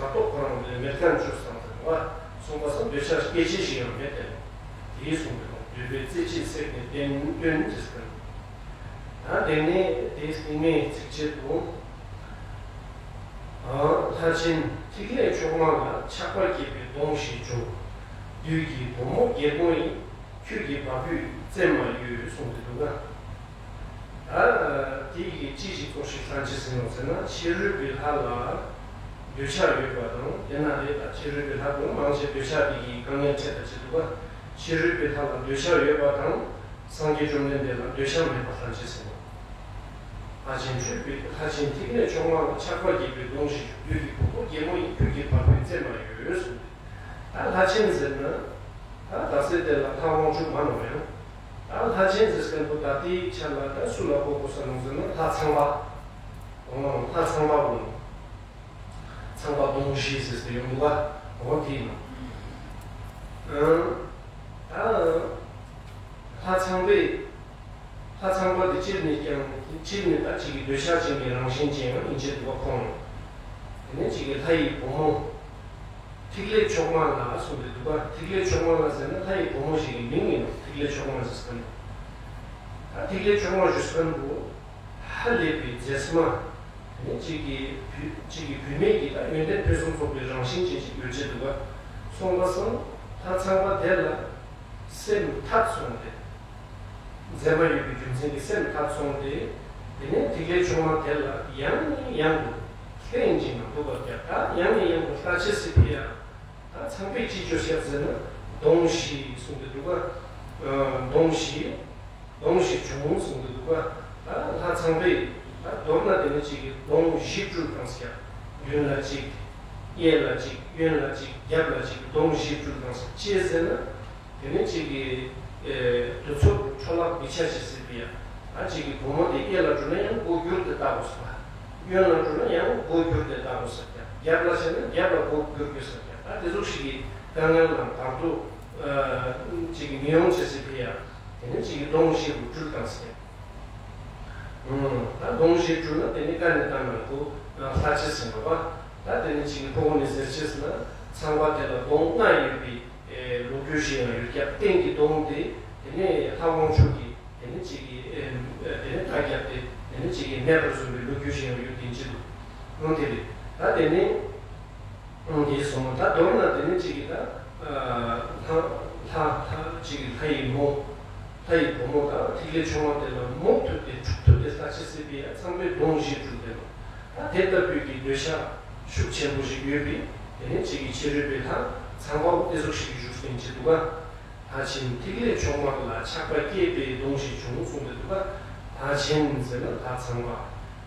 རབ་ཏོ་ཁོ་རང་དེ་ནི་མེད་མཁན་ཅོ་ཚར་ནོ། སོང་པ་སང་འདོད་ཆགས་སྐྱེ་བྱེད་ཞིག་ཡང་མེད་དེ་ནོ། དེའི་གསུངས་པའི་ནོ། འདོད་པའི་རྩེ་གཅིག་བསྲེགས་ནས་སྟོན་སྟོན་ཟེར་ཏེ། ད་དེ་ནས་དེའི་སྟིང་མའི་ཚིགས་བཅད་དུ། ལྷ་ཆེན་ཐིག་ལེ་མཆོག་མ་ལ། ཆགས་པ་སྐྱེས་པའི་གདོང་ཞེས་བྱ། བདུད་ཀྱི་བུ་མོ་རྒྱལ་མོ་ཡིན། ཁྱོད་ཀྱི་བ་སྤུའི་རྩེ་མ་ཡོད། གསུངས་ཏེ་འདུག་ག། ད་དེ་ཡི་ཅི་ཞིག་ཙོགས་ཤིག་ལྷན་ཅིག་ཟེར་ནོ་ཟེར་ན། ཕྱི་རོལ་པའི་ལྷ་ལ་འདོད་ཆགས་ཡོད་པ་དང་། དེ་ན་རེ་ད་ཕྱི་རོལ་པའི་ལྷ་ཀུན་མང་ཆེ་འདོད་ཆགས་དེ་གིས་དཀའ་ངལ་འཕྲད་ད་བྱེད་འདུག་ག། ཕྱི་རོལ་པའི་ལྷ་ལ་འདོད་ཆགས་ཡོད་པ་དང་། སངས་རྒྱས་བཅོམ་ལྡན་འདས་ལ་འདོད་ཆགས་མེད་པ་ལྷན་ཅིག་ཟེར་ནོ། ལྷ་ཆེན་ཐིག་ལེ་ལྷ་ཆེན་ཐིག་ལེ་མཆོག་མ་ལ། ཆགས་པ་སྐྱེས་པའི་གདོང་ཞེས་བྱ། བདུད་ཀྱི་བུ་མོ་རྒྱལ་མོ་ཡིན། ཁྱོད་ཀྱི་བ་སྤུའི་རྩེ་མ་ཡོད་གསུངས་ཏེ། ད་ལྷ་ཆེན་ཟེར་ན་ད་ད་སེ་དེ་ལ་ལྷ་དབང་ཕྱུག་མ་ནོ་ཡང་། ད་ལྷ་ཆེན་ཟེར་མཁན་པོ་ད་དེའི་ཆ་ལ་ད་སུ་ལ་གོ་དགོས་ས་ནོ་ཟེར་ན། ལྷ་ཚངས་པ། འོ་ལྷ་ཚངས་པ་བོ་ནོ། ཚངས་པ་གདོང་བཞི་ཟེར་ཏེ་ཡོང་འདུག་ག། འོ་དེ་ནོ། ཨང་། ད་ལྷ་ཚངས་པའི་ལྷ་ཚངས་པ་དེ་སྤྱིར་ནི་ཀྱང་སྤྱིར་ནི་ད་ཅིག་གི་འདོད་ཆགས་ཅན་གྱི་རང་བཞིན་ཅན་ཡང་ཡིན་ཅེས་འདུག་ག་ཁོང་། དེ་ནས་ཅིག་གི་ལྷ་ཡི་བུ་མོ། ཐིག་ལེ་མཆོག་མ་ལ་གསུངས་ཏེ་འདུག་ག། ཐིག་ལེ་མཆོག་མ་ལ་ཟེར་ན་ལྷ་ཡི་བུ་མོ་ཞིག་གི་མིང་ཡིན་ནོ། ཐིག་ལེ་མཆོག་མ་ཟེར་མཁན་པོ། ད་ཐིག་ལེ་མཆོག་མ་ཞུ་མཁན་པོ། ཧ་ལས་པའི་མཛེས་མ། དེ་ནས་གཅིག་གི་བུད་གཅིག་གི་བུད་མེད་ཀྱི་ད་ཡོན་ཏན་ཕུན་སུམ་ཚོགས་པའི་རང་བཞིན་ཅན་ཞིག་ཡོད་ཅེས་འདུག་ག། སོང་པ་སང་ལྷ་ཚངས་པ་དེ་ལ་སེམས་ཐད་སོང་སྟེ། མཛེས་མ་ཡོད་པའི་རྒྱུ་མཚན་གྱིས་སེམས་ཐད་སོང་སྟེ། དེ་ནས་ཐིག་ལེ་མཆོག་མ་དེ་ལ་ཡང་ནས་ཡང་དུ་ལྷན་ཅིག་ན་འདུག་པ་རྒྱབ། ད་ཡང་ནས་ཡང་དུ་ལྟ་ཅེས་སི་ཕི་ཡ། ད་ཚངས་པས་ཅི་བཅོས་ཤག་ཟེར་ན་གདོང་བཞི་གསུངས་ཏེ་འདུག་ག། གདོང་བཞི། གདོང་བཞི་བྱུང་གསུངས་ཏེ་འདུག་ག། ད་ལྷ་ཚངས་པས་ད་མདོར་ན་དེ་ནི་གཅིག་གི་གདོང་བཞི་སྤྲུལ་བཏང་ཟེར། མདུན་ལ་གཅིག། གཡས་ལ་གཅིག། གཡོན་ལ་གཅིག། རྒྱབ་ལ་གཅིག་གདོང་བཞི་སྤྲུལ་བཏང་ཟེར། ཅི་ཟེར་ན། དེ་ནི་གཅིག་གི་དུས་ཚོད་འཕྲོ་བརླག་མི་ཆ་ཅེས་ཟེར་བ་ཡ། ད་གཅིག་གི་བུ་མོ་དེ་གཡས་ལ་འགྲོ་ན་ཡང་མགོ་བསྒྱུར་ཏེ་ལྟ་དགོས་ཟེར་བ། གཡོན་ལ་འགྲོ་ན་ཡང་མགོ་བསྒྱུར་ཏེ་ལྟ་དགོས་ཟེར་བ་ཡ། རྒྱབ་ལ་ཆ་ན་རྒྱབ་ལ་མགོ་བསྒྱུར་དགོས་ཟེར་བ་ཡ། ད་དེ་ཟུག་ཞིག་གི་དཀའ་ངལ་ལ་བར་དུ་གཅིག་གི་མི་ཡོང་ཅེས་ཟེར་བ་ཡ། དེ་ནི་གཅིག་གི་གདོང་བཞི་རུ་སྤྲུལ་བཏང་ཟེར། ད་གདོང་བཞི་སྤྲུལ་ན་དེ་ནི་བཀའ་ནི་བཏང་ན་ཁོ་ལྷ་ཅེས་ཟེར་ནོག་པ། ད་དེ་ནི་གཅིག་གི་ཕོ་བོ་ནི་ཟེར་ཅེས་ན་ཚངས་པ་དེ་ལ་གདོང་ལྔ་ཡོད་པའི་ལོ་རྒྱུས་ཤིག་ཡང་ཡོད་ཀྱག། སྟེང་གི་གདོང་དེ་དེ་ནི་ལྷ་དབང་ཕྱུག་གི་དེ་ནི་གཅིག་གི་དེ་ནི་མདའ་བརྒྱབ་སྟེ་དེ་ནི་གཅིག་གི་མེ་འབར་བཟུང་བའི་ལོ་རྒྱུས་ཤིག་ཡང་ཡོད་དེ་ཅི་འདུག་ནོ། དེ་རེད། ད་དེ་ནི་འདི་སོང་ད་མདོར་ན་དེ་ནི་གཅིག་གི་ད་ལྷ་ལྷ་ལྷ་གཅིག་གི་ལྷ་ཡི་མོ། ལྷ་ཡི་བུ་མོ་དང་ཐིག་ལེ་ཆུང་མ་དེ་ལ་མོ་ཐུབ་སྟེ་འཁྲུག་ཐུབ་སྟེ་ལྷ་ཅེས་ཟེར་བ་ཡ་ཚངས་པས་གདོང་བཞི་སྤྲུལ་ཏེ་ནོ། ད་དེ་ལྟ་བུའི་གི་འདོད་ཆགས་ཤུགས་ཆེན་པོ་ཞིག་ཡོད་པའི་དེ་ནི་གཅིག་གི་ཕྱི་རོལ་པའི་ལྷ་ཚངས་པ་འོ་དེ་ཟུག་ཞིག་གི་བཞུགས་སྟེ་ཅི་འདུག་ག། ལྷ་ཆེན་ཐིག་ལེ་མཆོག་མ་ལ་ཆགས་པ་སྐྱེས་པས་གདོང་བཞི་བྱུང་གསུངས་ཏེ་འདུག་ག། ལྷ་ཆེན་ཟེར་ན་ལྷ་ཚངས་པ།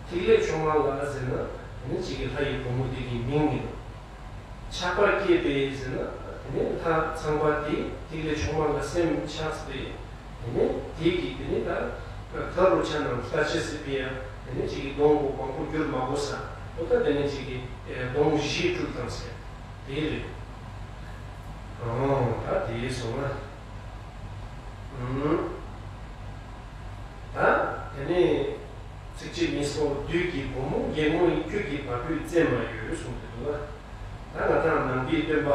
ཐིག་ལེ་མཆོག་མ་ལ་ཟེར་ན་དེ་ནི་གཅིག་གི་ལྷ་ཡི་བུ་མོ་དེ་གི་མིང་ཡིན་ནོ། ཆགས་པ་སྐྱེས་པས་ཟེར་ན་དེ་ནི་ལྷ་ཚངས་པ་དེ་ཐིག་ལེ་མཆོག་མ་ལ་སེམས་ཆགས་ཏེ་དེ་ནི་དེ་གི་དེ་ནི་ད་ག་རུ་ཆ་ན་ལྷ་ཅེས་ཟེར་བ་ཡ་དེ་ནི་གཅིག་གི་གདོང་པོ་མང་པོ་བསྒྱུར་མ་དགོས་ས་འོ་ད་དེ་ནི་གཅིག་གི་གདོང་བཞི་སྤྲུལ་བཏང་ཟེར། དེ་རེད། ཨོ་ད་དེ་སོང་ན། ཨུམ། ད་དེ་ནས་ཚིགས་བཅད་གཉིས་པོ་བདུད་ཀྱི་བུ་མོ་སྒེག་མོ་ཡིས་ཁྱོད་ཀྱི་བ་སྤུའི་རྩེ་མ་གཡོས་གསུངས་ཏེ་འདུག་ལ། ད་ང་དང་ནང་པའི་སྟོན་པ་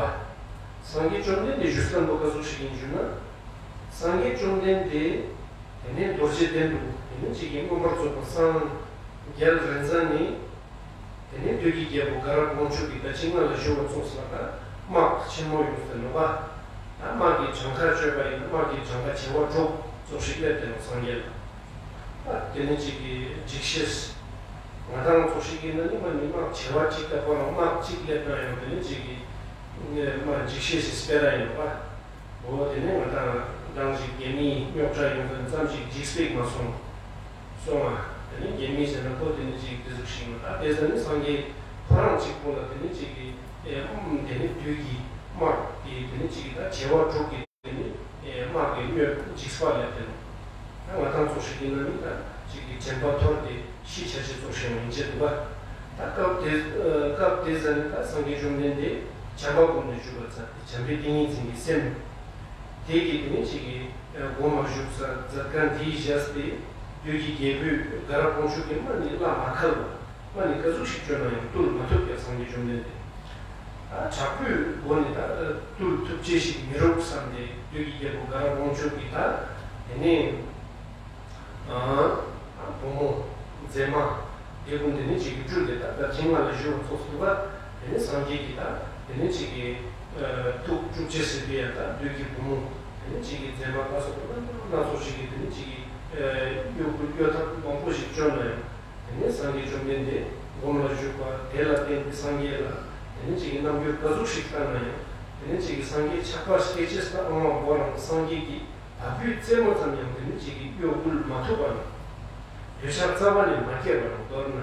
སངས་རྒྱས་བཅོམ་ལྡན་འདས་བཞུགས་སྟངས་པོ་ག་ཟུག་ཞིག་ཡིན་ཞུ་ན། སངས་རྒྱས་བཅོམ་ལྡན་འདས་དེ་ནས་རྡོ་རྗེ་གདན་དུ་དེ་ནས་གཅིག་གི་མངོན་པར་རྫོགས་པ་སངས་རྒྱས་རིན་ཚང་ནི། དེ་ནས་བདུད་ཀྱི་རྒྱལ་པོ་དགའ་རབ་དབང་ཕྱུག་གིས་ད་ཅི་ང་ལ་ཞུ་བ་ཙོགས་ལ་ད་དམག་ཆེན་མོ་ཡོང་ཟེར་ནོ་བ། ད་དམག་གི་གྱངས་ཁ་བཅོས་པ་ཡིན་ན་དམག་གི་གྱངས་ཁ་བྱེ་བ་དྲུག་ཙོགས་ཤིག་སླེབས་ཏེ་ནོ་སངས་རྒྱས་ལ། ད་དེ་ནས་གཅིག་གི་འཇིགས་ཤེས། ང་དང་ཙོགས་ཤིག་ཡིན་ན་ནི་མ་ནི་དམག་བྱེ་བ་གཅིག་ད་ཁོ་རང་དམག་གཅིག་སླེབས་ན་ཡང་དེ་ནས་གཅིག་གི་དམག་འཇིགས་ཤེས་སི་སྤེ་ར་ཡིན་ནོ་བ། འོ་དེ་ནས་ང་དང་རང་ཞིག་རྒྱལ་མིའི་རྙོག་དྲ་ཡོང་མཁན་ཙམ་ཞིག་འཇིགས་པས་མ་སོང་། སོང་ང་། དེ་ནས་རྒྱལ་མི་ཟེར་ན་ཁོ་དེ་ནས་ཅིག་དེ་ཟུག་ཞིག་ཡིན་ད་དེ་ཟེར་ནས་སངས་རྒྱས་ཁོ་རང་གཅིག་པོ་ལ་དེ་ནས་ཅིག་གི་ཨེ་ཨུམ་དེ་ནས་བདུད་ཀྱི་དམག་གི་དེ་ནས་ཅིག་གི་ད་བྱེ་བ་དྲུག་གི་དེ་ནས་ཨེ་དམག་གི་སྣོད་འཇིགས་པ་ལས་དེ་ནས་ད་ང་དང་ཙོགས་ཤིག་ཡིན་ན་ནི་ད་ཅིག་གི་དྲན་པ་འཐོར་ཏེ་ཤི་ཆ་ཆེ་ཙོགས་ཤིག་ཡིན་ཅེས་འདུག་ག། ད་སྐབས་དེ་སྐབས་དེ་ཟེར་ནས་ད་སངས་རྒྱས་བཅོམ་ལྡན་འདས་བྱམས་པ་སྒོམ་ནས་བཞུགས་པ་ཙམ་དེ་བྱམས་པའི་ཏིང་ངེ་འཛིན་གྱི་སེམས། དེ་གི་དེ་ནི་གཅིག་གི་སྒོམ་ལ་བཞུགས་ས་མཛད་མཁན་དེའི་བཞག་སྟེ་བདུད་ཀྱི་རྒྱལ་པོས་དགའ་རབ་དབང་ཕྱུག་གི་མ་ནི་བླ་མ་ཁ་ལ་མ་ནི་ག་ཟུག་ཞིག་བཅོས་ན་ཡང་བཏུལ་མ་ཐུབ་ཀྱག་སངས་རྒྱས་བཅོམ་ལྡན་འདས། ད་དྲག་པོའི་སྒོ་ནས་ད་བཏུལ་ཐུབ་ཅེས་ཤིག་མི་རུག་བསམ་སྟེ་བདུད་ཀྱི་རྒྱལ་པོ་དགའ་རབ་དབང་ཕྱུག་གིས་ད་དེ་ནི། བུ་མོ། མཛེས་མ། དེ་ཀུན་དེ་ནི་གཅིག་གི་སྤྲུལ་ཏེ་ད་ད་ཅི་ང་ལ་ཞུ་བ་ཙོགས་སུ་བ། དེ་ནི་སངས་རྒྱས་ཀྱིས་ད་དེ་ནི་གཅིག་གི་ཐུགས་དཀྲུག་ཅེས་ཟེར་བའི་ཡ་ད་བདུད་ཀྱི་བུ་མོ། དེ་ནི་གཅིག་གི་མཛེས་མ་ལ་སོགས་པ་སྣ་ཚོགས་ཤིག་གིས་དེ་ནི་གཅིག་གི་གཡོ་འགུལ་གཡོ་ཐབས་མང་པོ་ཞིག་བཅོས་ན་ཡང་། དེ་ནི་སངས་རྒྱས་བཅོམ་ལྡན་འདས་སྒོམ་ལ་བཞུགས་པ་དེ་ལ་བརྟེན་ཏེ་སངས་རྒྱས་ལ་དེ་ནི་གཅིག་གི་རྣམ་འགྱུར་ག་ཟུག་ཞིག་བསྟན་ན་ཡང་དེ་ནི་གཅིག་གི་སངས་རྒྱས་ཆགས་པ་སྐྱེ་ཅེས་ད་ཨང་བ་བོ་རང་སངས་རྒྱས་ཀྱི། བ་སྤུའི་རྩེ་མོ་ཙམ་ཡང་དེ་ནི་གཅིག་གི་གཡོ་འགུལ་མ་ཐུབ་པ་ན། འདོད་ཆགས་རྩ་བ་ནས་མ་སྐྱེས་པ་ན་མདོར་ན།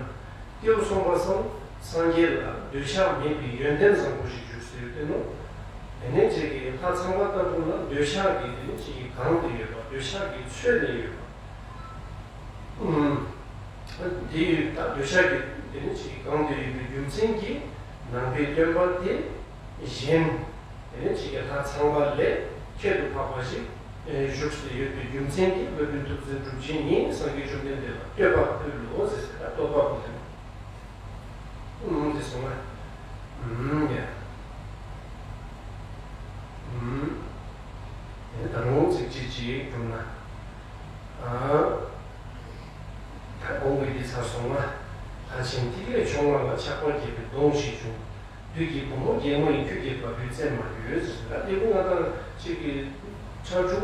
ཏེའུ་སོང་པ་སང་སངས་རྒྱས་ལ་འདོད་ཆགས་མེད་པའི་ཡོན་ཏན་བཟང་པོ་ཞིག་བཞུགས་སུ་ཡོད་དེ་ནོ། དེ་ནས་གཅིག་གི་ལྷ་ཚངས་པ་ལྟ་བུ་ལ་འདོད་ཆགས་ཀྱིས་དེ་ནི་གཅིག་གི་གང་དུ་ཡོད་པ་འདོད་ཆགས་ཀྱིས་ཚོས་ནས་ཡོད་པ། ཨུམ། དེ་ཡོད་ད་འདོད་ཆགས་ཀྱིས་དེ་ནི་གཅིག་གི་གང་དུ་ཡོད་པའི་རྒྱུ་མཚན་གྱིས་ནང་པའི་སྟོན་པ་དེ་གཞན། དེ་ནས་གཅིག་གི་ལྷ་ཚངས་པ་ལས་ཁྱད་དུ་འཕགས་པ་ཞིག་བཞུགས་སུ་ཡོད་པའི་རྒྱུ་མཚན་གྱིས་སློབ་དཔོན་ཐུགས་བརྩེ་གྲུབ་རྗེ་ཉིད་སངས་རྒྱས་བཅོམ་ལྡན་འདས་ལ་བསྟོད་པ་ཕུལ་ལོ་ཟེར་ཟེར་ད་བསྟོད་པ་ཕུལ་ཏེ་ནོ། ཨུམ་དེ་སོང་ང་། ཨུམ་ཡ། ཨུམ། ཡ་ད་རུང་ཚིགས་བཅད་ཅིག་བསྒྲུབ་ན། ཨ། ད་གོང་གི་འདི་ཚར་སོང་ང་། ལྷ་ཆེན་ཐིག་ལེ་མཆོག་མ་ལ་ཆགས་པ་སྐྱེས་པས་གདོང་བཞི་བྱུང་། བདུད་ཀྱི་བུ་མོ་སྒེག་མོ་ཡིས་ཁྱོད་ཀྱི་བ་སྤུའི་རྩེ་མ་གཡོས་ཟེར། ད་དེ་ཀུན་ང་དང་གཅིག་གི་ཕྱག་དྲུག་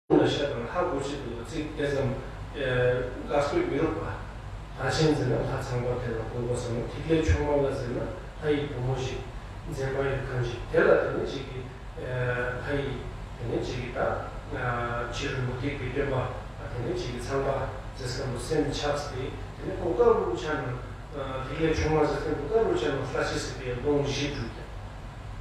གུན་ལ་ཤ་དང་ཧ་གོ་ཆེད་དུ་ཚིག་དེ་ཙམ་དགག་སྐྱོན་མི་རུག་པ། ལྷ་ཆེན་ཟེར་ན་ལྷ་ཚངས་པ་དེ་ལ་གོ་དགོས་ས་ནོ། ཐིག་ལེ་མཆོག་མ་ལ་ཟེར་ན་ལྷ་ཡི་བུ་མོ་ཞིག་འཛེམ་པ་ཡོད་ཁན་ཅིག་དེ་ལ་དེ་ནི་ཅིག་གི་ལྷ་ཡི་དེ་ནི་ཅིག་གི་ད་ཕྱི་རོལ་མུ་སྟེགས་པའི་སྟོན་པ་དེ་ནི་ཅིག་གི་ཚངས་པ་ཟེར་ཁན་བོ་སེམས་ཆགས་ཏེ་དེ་ནི་གུག་ཀ་རུ་ཆ་ན་དེ་ལས་ཆུང་མ་ཟེར་ཏེ་གུག་ཀ་རུ་ཆ་ན་ལྷ་ཆེ་ཟེར་ཏེ་ལོངས་ཤིག་གྲུབ་ཀྱང་།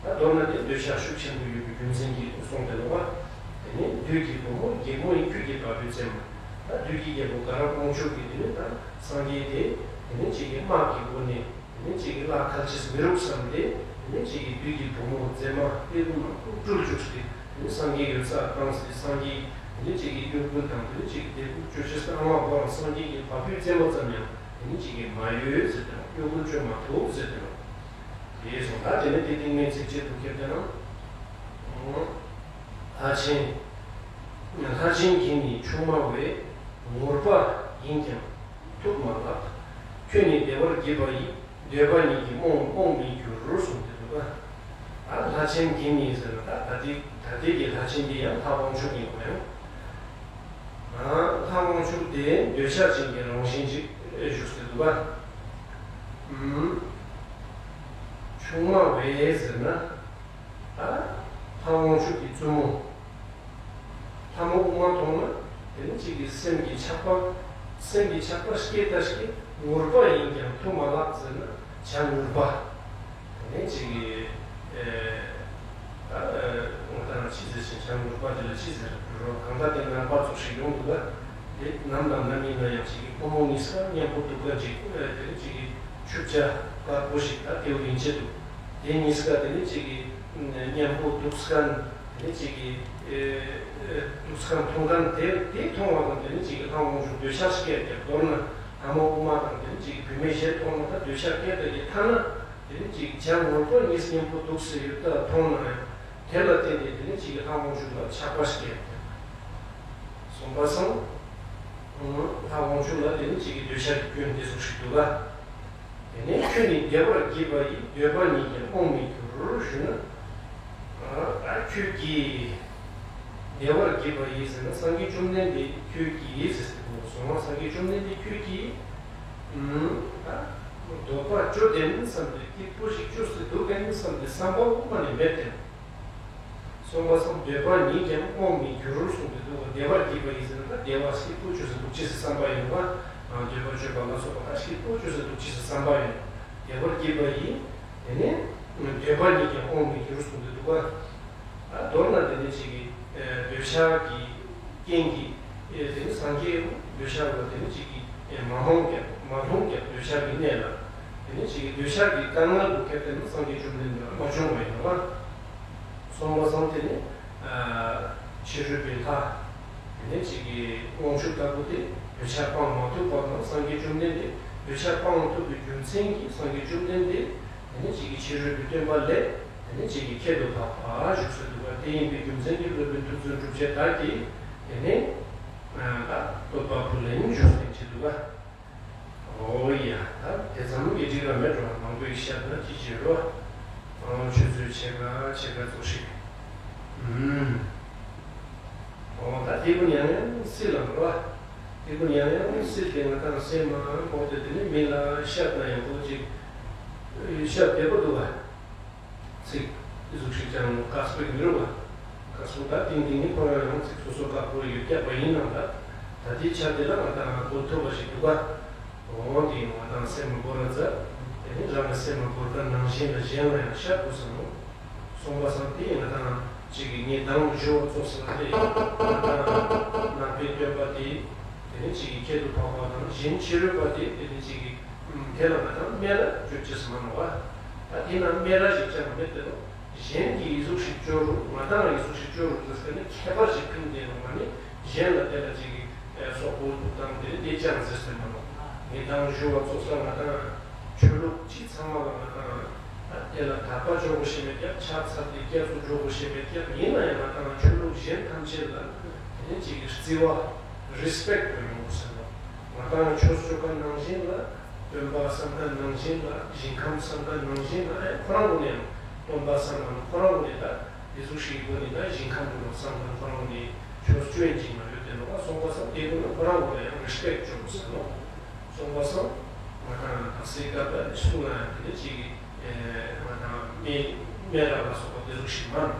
ད་མདོར་ན་དེ་འདོད་ཆགས་ཤུགས་ཆེན་པོ་ཡོད་པའི་རྒྱུ་མཚན་གྱིས་གསུངས་ཏེ་ནོག་པ། དེ་ནི་བདུད་ཀྱི་བུ་མོ་སྒེག་མོ་ཡི་ཁྱོད་ཀྱི་བ་སྤུའི་རྩེ་མོ། ད་བདུད་ཀྱི་རྒྱལ་པོ་དགའ་རབ་དབང་ཕྱུག་གིས་དེ་ནི་ད་སངས་རྒྱས་དེ་དེ་ནི་ཅིག་གི་དམག་གི་སྒོ་ནས་དེ་ནི་ཅིག་གི་ལྷ་ཁལ་ཆེས་མི་རུག་བསམ་སྟེ་དེ་ནི་ཅིག་གི་བདུད་ཀྱི་བུ་མོ་མཛེས་མ་དཔེ་ཀུན་ནང་དཀྲུག་བཅུག་སྟེ་དེ་ནི་སངས་རྒྱས་ཡོད་སར་བཏང་སྟེ་སངས་རྒྱས་དེ་ནི་ཅིག་གི་གཡོ་འགུལ་དང་དེ་ནི་ཅིག་གི་དེ་ཀུན་བཅོ་ཅེས་ཨ་མ་བོ་རང་སངས་རྒྱས་ཀྱི་བ་སྤུའི་རྩེ་མོ་ཙམ་ཡང་དེ་ནི་ཅིག་གི་མ་ཡོད་ཟེར་ཏེ་གཡོ་འགུལ་བཅོ་མ་ཐུབ་ཟེར་ཏེ་ནོག། དེ་སོང་ད་དེ་ནི་དེ་སྟིང་མའི་ཚིགས་བཅད་དུ་ཁྱེར་ཏེ་ན། ལྷ་ཆེན། ལྷ་ཆེན་གྱིས་ནི་ཆུང་མ་བས། ངུར་པ་ཡིན་ཀྱང་ཐུབ་མ་ལགས། ཁྱོད་ནི་བདེ་བར་བགྱིས་པ་ཡིས། འདོད་པ་ཉིད་ཀྱིས་རྨོངས་རྨོངས་མི་འགྱུར་གསུངས་ཏེ་འདུག་ག། ད་ལྷ་ཆེན་གྱིས་ནི་ཟེར་ན་ད་ད་ལྟའི་ད་ལྟའི་གི་ལྷ་ཆེན་འདི་ཡང་ལྷ་དབང་ཕྱུག་ཡིན་པ་ཡང་། ལྷ་དབང་ཕྱུག་དེ་འདོད་ཆགས་ཅན་གྱི་རང་བཞིན་ཅིག་བཞུགས་ཏེ་འདུག་ག། ཆུང་མ་བས་ཟེར་ན། ད་ལྷ་དབང་ཕྱུག་གི་བཙུན་མོ། ལྷ་མོ་དབུ་མ་མཐོང་ན་དེ་ནི་ཅིག་གི་སེམས་ཀྱི་ཆགས་པ། སེམས་ཀྱི་ཆགས་པ་སྐྱེ་ད་སྐྱེ། ངུར་པ་ཡིན་ཀྱང་ཐུབ་མ་ལགས་ཟེར་ན་བྱ་ངུར་པ། དེ་ནི་ཅིག་གི་ཨེ་ད་ཨེ་ང་ད་ཅི་ཟེར་ཞིང་བྱ་ངུར་པ་དེ་ལ་ཅི་ཟེར་རོ། གང་ལྟར་དེ་ངན་པ་ཙོགས་ཤིག་ཡོང་འདུག་ག། དེ་ནམ་དང་ནམ་ཡིན་ན་ཡང་ཅིག་གི་ཕོ་མོ་གཉིས་ཀ་མཉམ་པོ་འདུག་ག་ཅིག་ཨེ་དེ་ནི་ཅིག་གི་ཆུ་བྱ་དཀར་པོ་ཞིག་ད་དེའུ་ཡིན་ཆེད་དུ། དེ་གཉིས་ཀ་དེ་ནི་ཅིག་གི་མཉམ་པོ་འདུག་ས་ཁན་དེ་ནི་ཅིག་གི་ཨེ་འདུག་ས་ཁན་མཐོང་ཁན་དེ་དེ་མཐོང་བ་དང་དེ་ནི་ཅིག་གི་ལྷ་དབང་ཕྱུག་འདོད་ཆགས་སྐྱེ་ཀྱང་མདོར་ན་ལྷ་མོ་དབུ་མ་དང་དེ་ནི་ཅིག་གི་བུད་མེད་གཞན་མཐོང་བ་དང་འདོད་ཆགས་སྐྱེ་ད་ཀྱི་ཐ་ན་དེ་ནི་ཅིག་གི་བྱ་ངུར་པ་གཉིས་མཉམ་པོ་འདུག་སེ་ཡོད་ད་མཐོང་ན་ཡང་དེ་ལ་བརྟེན་ཏེ་དེ་ནི་ཅིག་གི་ལྷ་དབང་ཕྱུག་ལ་ཆགས་པ་སྐྱེ་ཀྱང་། སོང་པ་སང་། ལྷ་དབང་ཕྱུག་ལ་དེ་ནི་ཅིག་གི་འདོད་ཆགས་ཀྱི་སྐྱོན་དེ་ཟུག་ཞིག་འདུག་ག། དེ་ནས་ཁྱོད་ནི་བདེ་བར་བགྱིས་པ་ཡིས། འདོད་པ་ཉིད་ཀྱིས་རྨོངས་མི་འགྱུར་ཞུ་ན། ཨ་ཁྱོད་ཀྱིས་བདེ་བར་བགྱིས་པ་ཡིས་ཟེར་ན་སངས་རྒྱས་བཅོམ་ལྡན་འདས་ཁྱོད་ཀྱིས་ཟེར་ཏེ་གོ་སོང་བ། སངས་རྒྱས་བཅོམ་ལྡན་འདས་ཁྱོད་ཀྱིས་ཨ་འདོད་པ་ཅོ་དེ་ནི་བསམ་སྟེ་སྐྱིད་པོ་ཞིག་ཅོས་ཏེ་འདུག་ག་ནི་བསམ་སྟེ་བསམ་པ་འོ་མ་ནི་མེད་དེ། སོང་པ་སང་འདོད་པ་ཉིད་ཀྱིས་རྨོངས་མི་འགྱུར་གསུངས་ཏེ་འདུག་ག། བདེ་བར་བགྱིས་པ་ཡིས་ཟེར་ན་ད་བདེ་བ་སྐྱིད་པོ་ཅོས་ཏེ་འདུག་ཅེས་སི་བསམ་པ་ཡིན་པ། འདོད་པ་ཅོས་པ་ལ་སོགས་པ་ད་སྐྱིད་པོ་ཅོས་ཏེ་འདུག་ཅེས་སི་བསམ་པ་ཡིན། བདེ་བར་བགྱིས་པ་ཡིས། དེ་ནས་འདོད་པ་ཉིད་ཀྱིས་རྨོངས་མི་འགྱུར་གསུངས་ཏེ་འདུག་ག། ད་མདོར་ན་དེ་ནི་ཅིག་གི་འདོད་ཆགས་ཀྱི་རྐྱེན་གྱིས་དེ་ནི་སངས་རྒྱས་འདོད་ཆགས་ལ་དེ་ནི་ཅིག་གི་མ་ལྷུང་ཀྱང་མ་ལྷུང་ཀྱང་འདོད་ཆགས་ཀྱི་གནས་ལ་དེ་ནི་ཅིག་གི་འདོད་ཆགས་ཀྱི་དཀའ་ངལ་དུ་ཁྱེར་ཏེ་ནི་སངས་རྒྱས་བཅོམ་ལྡན་འདས་ལ་མ་བྱུང་བ་ཡིན་ནོ། སོང་པ་སང་དེ་ནི་ཕྱི་རོལ་པའི་ལྷ་དེ་ནི་ཅིག་གི་དབང་ཕྱུག་ལྟ་བུ་དེ་འདོད་ཆགས་སྤང་མ་ཐུབ་པ་དང་སངས་རྒྱས་བཅོམ་ལྡན་འདས་འདོད་ཆགས་སྤང་མ་ཐུབ་པའི་རྒྱུ་མཚན་གྱིས་སངས་རྒྱས་བཅོམ་ལྡན་འདས་དེ་ནི་ཅིག་གི་ཕྱི་རོལ་པའི་སྟོན་པ་ལས་དེ་ནི་ཅིག་གི་ཁྱད་དུ་འཕགས་པ་བཞུགས་སུ་འདུག་པ། དེ་ཡིན་པའི་རྒྱུ་མཚན་གྱིས་སློབ་དཔོན་ཐུགས་བརྩོན་སྒྲུབ་བྱེད་དག་གིས་དེ་ནི་ད་བསྟོད་པ་ཕུལ་ལེན་བཞུགས་སེ་འདུག་པ། འོ་ཡ། ད་དེ་ཙམ་གྱིས་འགྲིག་ག་མེད་འགྲོ། མང་པོ་ཞིག་བཤད་ན་ཅི་བྱེད་རོ། ཨང་ཆུ་ཚོད་ཕྱེད་ཀ་ཕྱེད་ཀ་ཙོགས་ཤིག་ཨུམ། འོ་ད་དེ་ཀུན་ཡང་ཡང་སིལ་ལ་རོ། དེ་ཀུན་ཡང་ཡང་སིལ་ཏེ་ང་དང་སེམས་མ་འོ་དེ་དེ་ནི་མི་ལ་བཤད་ན་ཡང་འོ་ཅིག་བཤད་བདེ་པོ་འདུག་ག། ཚིག་འདི་ཟུག་ཞིག་ཀྱང་དཀགས་པོ་མི་རུང་བ། དཀགས་པོ་ད་ཏིང་ཏིང་ནི་ཁོ་རང་རང་ཚིག་སོ་སོ་དཀགས་པོ་ཡོད་ཀྱག་པ་ཡིན་ནའང་ད་ད་ལྟའི་ཆ་དེ་ལ་ང་དང་གོ་ཐུབ་པ་ཞིག་འདུག་ག། འོ་དེ་ང་དང་སེམས་མ་བོར་ར་ཛད། དེ་ནི་རང་གི་སེམས་མ་བོར་ཁན་ནང་བཞིན་ལ་གཞན་ལ་ཡང་བཤད་དགོས་ས་ནོག། སོང་པ་སང་དེ་ང་དང་ཅིག་གི་ངས་མདང་ཞུ་བ་ཙོགས་ལ་དེ་ང་དང་ནང་པའི་སྟོན་པ་དེ་དེ་ནི་ཅིག་གི་ཁྱད་དུ་འཕགས་པ་དང་གཞན་ཕྱི་རོལ་པ་དེ་དེ་ནི་ཅིག་གི་དེ་ལ་ང་དང་སྨད་ར་བཅོ་ཅེས་མ་ནོག་པ། ད་དེ་ན་སྨད་ར་ཞིག་ཀྱང་མེད་དེ་ནོག། གཞན་གྱིས་འི་ཟུག་ཞིག་བཅོ་རུག་ང་དང་འི་ཟུག་ཞིག་བཅོ་རུག་ཟེར་ཏེ་ནི་ཁྱད་པར་ཞིག་ཕིང་དེ་ནོག་མ་ནི་གཞན་ལ་དེ་ལ་ཅིག་གི་སོག་པོ་འདུག་དང་དེ་དེ་ཅང་ཟེར་སེ་མ་ནོག། ངས་མདང་ཞུ་བ་ཙོགས་ལ་ང་དང་ཆོས་ལུགས་སྤྱི་ཚང་མ་ལ་ང་དང་དེ་ལ་དད་པ་བཅོ་དགོས་ཤེས་མེད་ཀྱག། ཕྱག་འཚལ་ཏེ་སྐྱབས་སུ་འགྲོ་དགོས་ཤེས་མེད་ཀྱག། ཡིན་ན་ཡང་ང་དང་ཆོས་ལུགས་གཞན་ཐམས་ཅད་ལ་དེ་ནི་ཅིག་གི་བརྩི་བ་རེ་སི་པེཀྚ་ཡོང་དགོས་ཟེར་ནོག། ང་དང་ཆོས་བཅོ་ཁན་ནང་བཞིན་ལ། སྟོན་པ་བསམ་ཁན་ནང་བཞིན་ལ། ཞིང་ཁམས་བསམ་ཁན་ནང་བཞིན་ལ། ཨེ་ཁོ་རང་ངོས་ནས་ཡང་སྟོན་པ་བསམ་ཁན་ཁོ་རང་ངོས་ནས་ད་དེ་ཟུག་ཞིག་གི་སྒོ་ནས་ད་ཞིང་ཁམས་ཀུན་ལ་བསམ་ཁན་ཁོ་རང་ངོས་ནས་ཆོས་བཅོ་ཡིན་ཅིག་མ་ཡོད་དེ་ནོག་པ། སོང་པ་སང་དེ་ཀུན་ལ་ཁོ་རང་ངོས་ནས་ཡང་རེ་སི་པེཀྚ་བཅོ་དགོས་ཟེར་ནོག། སོང་པ་སང་ང་དང་དག་སའི་སྐབས་ལ་ནི་གསུང་ན་ཡང་དེ་ནི་ཅིག་གི་ ང་དང་མི་མི་རབས་ལ་སོགས་པ་དེ་ཟུག་ཞིག་མ་ནོག་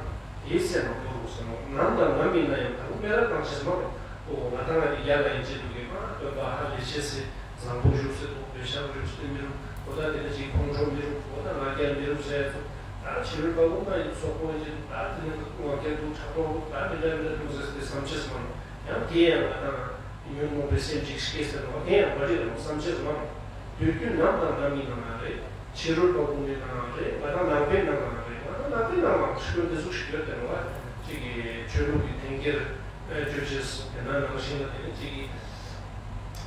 དེའི་སེམས་ནང་དུ་རུག་སེ་ནོག་ནམ་དང་ནམ་ཡིན་ན་ཡང་ད་རུང་མི་རབས་དང་ཆེས་མ་ནོག་ཨོ་ང་དང་ང་དེ་རྒྱ་ལ་ཡིན་ཅེས་འདུག་གི་མ་སྟོན་པ་ཧ་ལས་ཆེས་སི་བཟང་པོ་བཞུགས་སེ་འདུག་བེ་ཤ་བཞུགས་སེ་མི་རུག་འོ་ད་དེ་ནི་ཅིག་ཁོང་ཁྲོ་མི་རུག་འོ་ད་ང་རྒྱལ་མི་རུག་ཟེར་ཚོ་ད་ཕྱི་རོལ་པ་ཀུན་མ་ཡིན་སོག་པོ་ཡིན་ཅེས་འདུག་ད་དེ་ནི་ང་རྒྱལ་འདུག་ཕྲག་དོག་འདུག་ད་མི་འདྲ་མི་འདྲ་འདུག་ཟེར་ཏེ་བསམ་ཆེས་མ་ནོག་ཡང་དེ་ཡང་ང་དང་ཉོན་མོངས་པའི་སེམས་ཅིག་སྐྱེས་ཟེར་ནོག་དེ་ཡང་མ་རིག་ནོག་བསམ་ཤེས་མ་ནོག་དུས་རྒྱུན་ནམ་དང་ནམ་ཡིན་ན་རེད། ཕྱི་རོལ་པ་ཀུན་ནི་ནང་རེད། ང་དང་ནང་པའི་ནང་ན་རེད། ང་དང་ནང་པའི་ནང་ན་ཤོད་དེ་ཟུག་ཞིག་ཡོད་དེ་ནོག་ཅིག་གི་ཆོས་ལུགས་ཀྱི་འཐེན་འཁྱེར་བཅོ་ཅེས་དེ་ན་ནང་བཞིན་ལ་དེ་ནི་ཅིག་གི་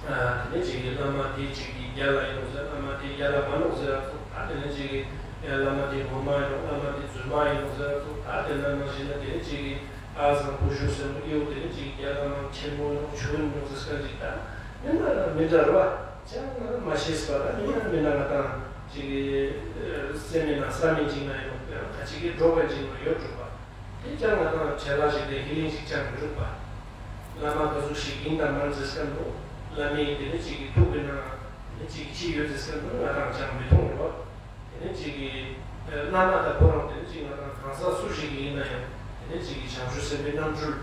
དེ་ནི་ཅིག་གི་བླ་མ་དེ་ཅིག་གི་རྒྱ་ལ་ཡིན་ནོག་ཟེར། བླ་མ་དེ་རྒྱ་ལ་མ་ནོག་ཟེར་ཚོ། ད་དེ་ནི་ཅིག་གི་བླ་མ་དེ་ངོ་མ་ཡིན་ནོག་བླ་མ་དེ་རྫུན་མ་ཡིན་ནོག་ཟེར་ཚོ། ད་དེ་ན་ནང་བཞིན་ལ་དེ་ནི་ཅིག་གི་ཨ་བཟང་པོ་ཞུ་ཟེར་ནོག་ཨིའུ་དེ་ནི་ཅིག་རྒྱ་ལ་མང་ཆེན་མོ་ནོག་ཆུ་ཡིན་ནོག་ཟེར་སྐད་ཅིག་ད་མི་འདྲ་མི་འདྲ་ར་བ་ཅང་མ་ཤེས་པ་ལ་མི་འདྲ་མི་འདྲ་ང་དང་ཅིག་གི་སེམས་མེད་ན་ས་མེད་ཅིག་ན་ཡོད་ཀྱང་ཁ་ཅིག་གི་འགྲོ་བ་ཅིག་ན་ཡོད་འགྲོ་བ་དེ་ཅང་ང་དང་བྱ་ལ་ཞིག་དེ་ཧི་ལིང་ཞིག་ཅང་མི་རུག་པ། བླ་མ་ག་ཟུག་ཞིག་ཡིན་དང་མིན་ཟེར་སྐད་ནོག་བླ་མའི་དེ་ནི་ཅིག་གི་ཐུགས་པའི་ནང་དེ་ནི་ཅིག་གི་ཅི་ཡོད་ཟེར་སྐད་ནོག་ང་དང་ཅང་མི་མཐོང་རུག་པ། དེ་ནས་ཅིག་གི་བླ་མ་དང་ཁོ་རང་དེ་ནས་ཅིག་ང་དང་གང་ཟག་སུ་ཞིག་ཡིན་ན་ཡང་དེ་ནས་ཅིག་གི་བྱང་ཆུབ་སེམས་དཔའི་རྣམ་འཕྲུལ།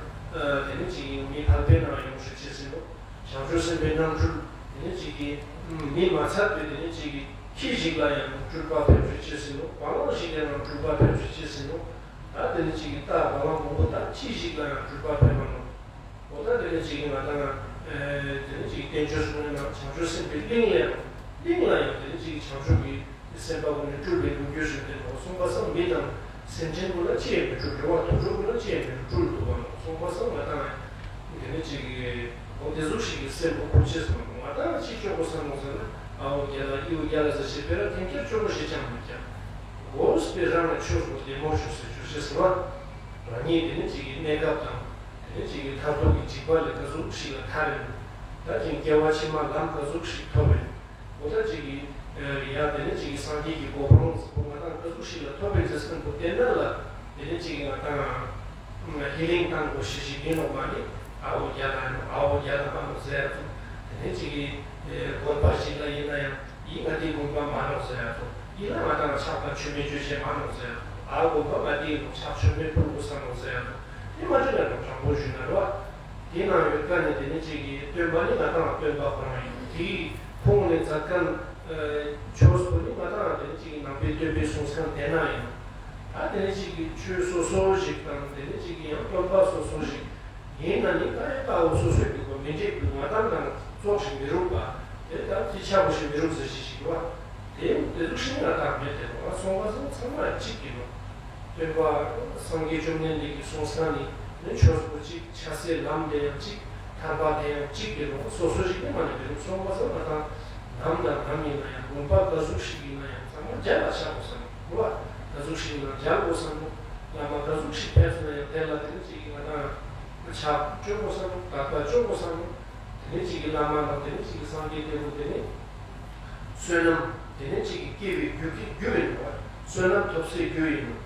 དེ་ནས་ཅིག་གི་མི་ཕལ་པའི་ནང་ཡོང་ཤེས་ཅེས་ཟེར་ནོག་བྱང་ཆུབ་སེམས་དཔའི་རྣམ་འཕྲུལ། དེ་ནས་ཅིག་གི་མི་མ་ཚད་པའི་དེ་ནས་ཅིག་གི་ཁྱི་ཞིག་ལ་ཡང་སྤྲུལ་པ་ཕེབས་ཤེས་ཅེས་ཟེར་ནོག་བ་ལང་ཞིག་ལ་ཡང་སྤྲུལ་པ་ཕེབས་ཤེས་ཅེས་ཟེར་ནོག་ད་དེ་ནས་ཅིག་གི་རྟ་བ་ལང་མང་པོ་དང་ཁྱི་ཞིག་ལ་ཡང་སྤྲུལ་པ་ཕེབས་པ་ནོག་འོ་ད་དེ་ནས་ཅིག་ང་དང་དེ་ནས་ཅིག་བསྟན་བཅོས་སུ་ནང་བྱང་ཆུབ་སེམས་དཔའི་གླིང་ལ་ཡང་གླིང་ལ་ཡང་དེ་ནས་ཅིག་བྱང་ཆུབ་ཀྱི་སེམས་དཔའ་ཀུན་ནས་སྤྲུལ་པའི་ལོ་རྒྱུས་ཤིག་དེ་ནོག་གསུངས་པ་སང་མི་དང་སེམས་ཅན་ཀུན་ལ་ཅི་ཡང་མི་སྤྲུལ། རི་བོ་དུད་འགྲོ་ཀུན་ལ་ཅི་ཡང་མི་སྤྲུལ་འདུག་པ་ནོག་གསུངས་པ་སང་ང་དང་དེ་ནས་ཅིག་འོ་དེ་ཟུག་ཞིག་གི་སེམས་པོ་ཁུར་ཅེས་སོང་ང་དང་ཅི་ཅོ་དགོས་ས་ནོག་ཟེར་ན་ཨ་བོ་རྒྱ་ལ་ཨི་བོ་རྒྱ་ལ་ཟེར་ཞེས་པེ་ར་འཐེན་འཁྱེར་ཅོ་དགོས་ཤེས་ཅང་མི་ཀྱང་། འོ་སྤེ་ར་ང་ཆོས་པོ་བདེ་མོ་ཞུ་ཟེར་ཞུ་ཅེས་སོང་བ། རང་ཉིད་དེ་ནས་ཅིག་གི་གནས་སྐབས་དང་། དེ་ནས་ཅིག་གི་མཐར་ཐུག་གི་འཇིགས་པ་ལས་ག་ཟུག་ཞིག་ལ་ཐར་ཡིན། ད་ཅིག་སྐྱེ་བ་ཕྱི་མ་ལམ་ག་ཟུག་ཞིག་ཐོབ་ཡིན། འོ་ད་ཅིག་གི་ཡ་དེ་ནས་ཅིག་གི་སངས་རྒྱས་ཀྱི་གོ་འཕང་ཟེར་པོ་ང་དང་ག་ཟུག་ཞིག་ལ་ཐོབ་ཡིན་ཟེར་སྐམ་པོ་དེ་ན་ལ་དེ་ནས་ཅིག་གི་ང་དང་ཧི་ལིང་བཏང་དགོས་ཤེས་ཞིག་ཡིན་ནོག་མ་ནི་ཨ་བོ་རྒྱ་ལ་ནོག་ཨ་བོ་རྒྱ་ལ་མ་ནོག་ཟེར་ཡ་ཚོ། དེ་ནས་ཅིག་གི་དགོན་པ་ཞིག་ལ་ཡིན་ན་ཡང་། ཡིན་ན་དེ་དགོན་པ་མ་ནོག་ཟེར་ཡ་ཚོ། ཡིན་ན་ང་དང་ཕྱག་དང་མཆོད་མེ་ཅོ་ཅེས་མ་ནོག་ཟེར་ཡ་ཚོ། ཨ་དགོན་པ་མ་དེ་ཡིན་ནོག་ཕྱག་མཆོད་མེ་ཕུལ་དགོས་ས་ནོག་ཟེར་ཡ་ཚོ། དེ་མ་དྲན་ན་ནོག་དྲང་པོ་ཞུས་ན་རེད་བ། དེ་ནང་ཡོད་ཀ་ནི་དེ་ནི་ཅིག་གི་སྟོན་པ་ནི་ང་དང་སྟོན་པ་ཁོ་རང་ཡིན། དེའི་ཁོང་ནས་མཛད་མཁན་ཆོས་པོ་ནི་ང་དང་དེ་ནི་ཅིག་གི་ནང་པའི་སྟོན་པའི་གསུང་མཁན་དེ་ན་ཡིན། ད་དེ་ནི་ཅིག་གི་ཆོས་སོ་སོ་ཞིག་དང་དེ་ནི་ཅིག་གི་ཡང་སྟོན་པ་སོ་སོ་ཞིག་ཡིན་ན་ནི་ད་ཡང་ལྟ་བ་སོ་སོའི་འདུག་པ་མི་འགྲིག་འདུག་ང་དང་དང་ཙོགས་ཤིག་མི་རུག་པ། དེ་ལྟར་དེ་ཆ་བོ་ཞིག་མི་རུག་ཟེར་ཞིག་ཞིག་བ། དེ་དེ་ཟུག་ཤིག་ང་དང་མེད་དེ་ནོག་ང་སོང་བ་སང་ཚང་མ་གཅིག་གི་ནོག་སྟོན་པ་སངས་རྒྱས་བཅོམ་ལྡན་འདས་ཀྱི་གསུང་ས་ནི་ནི་ཆོས་པོ་གཅིག་ཆ་སའི་ལམ་དེ་ཡང་གཅིག་ཐར་པ་དེ་ཡང་གཅིག་གི་ནོག་སོ་སོ་ཞིག་ནི་མ་ནི་མི་རུག་སོང་བ་སང་ང་དང་ནམ་དང་ནམ་ཡིན་ན་ཡང་དགོན་པ་ག་ཟུག་ཞིག་ཡིན་ན་ཡང་ཚང་མ་མཇལ་ལ་ཆ་དགོས་ས་ནོག་རེད་བ། ག་ཟུག་ཞིག་ཡིན་ན་མཇལ་དགོས་ས་ནོག་བླ་མ་ག་ཟུག་ཞིག་ཕེབས་ན་ཡང་དེ་ལ་དེ་ནི་ཅིག་ང་དང་ཕྱག་བཅོ་དགོས་ས་ནོག་དག་པ་བཅོ་དགོས་ས་ནོག་དེ་ནས་ཅིག་གི་བླ་མ་དང་དེ་ནས་ཅིག་གི་སངས་རྒྱས་དེ་རུ་དེ་ནས་བསོད་ནམས་དེ་ནས་ཅིག་གི་སྐྱེ་བའི་རྒྱུ་གི་རྒྱུ་ཡིན་ནོག་བསོད་ནམས་ཐོབ་སའི་རྒྱུ་ཡིན་ནོག་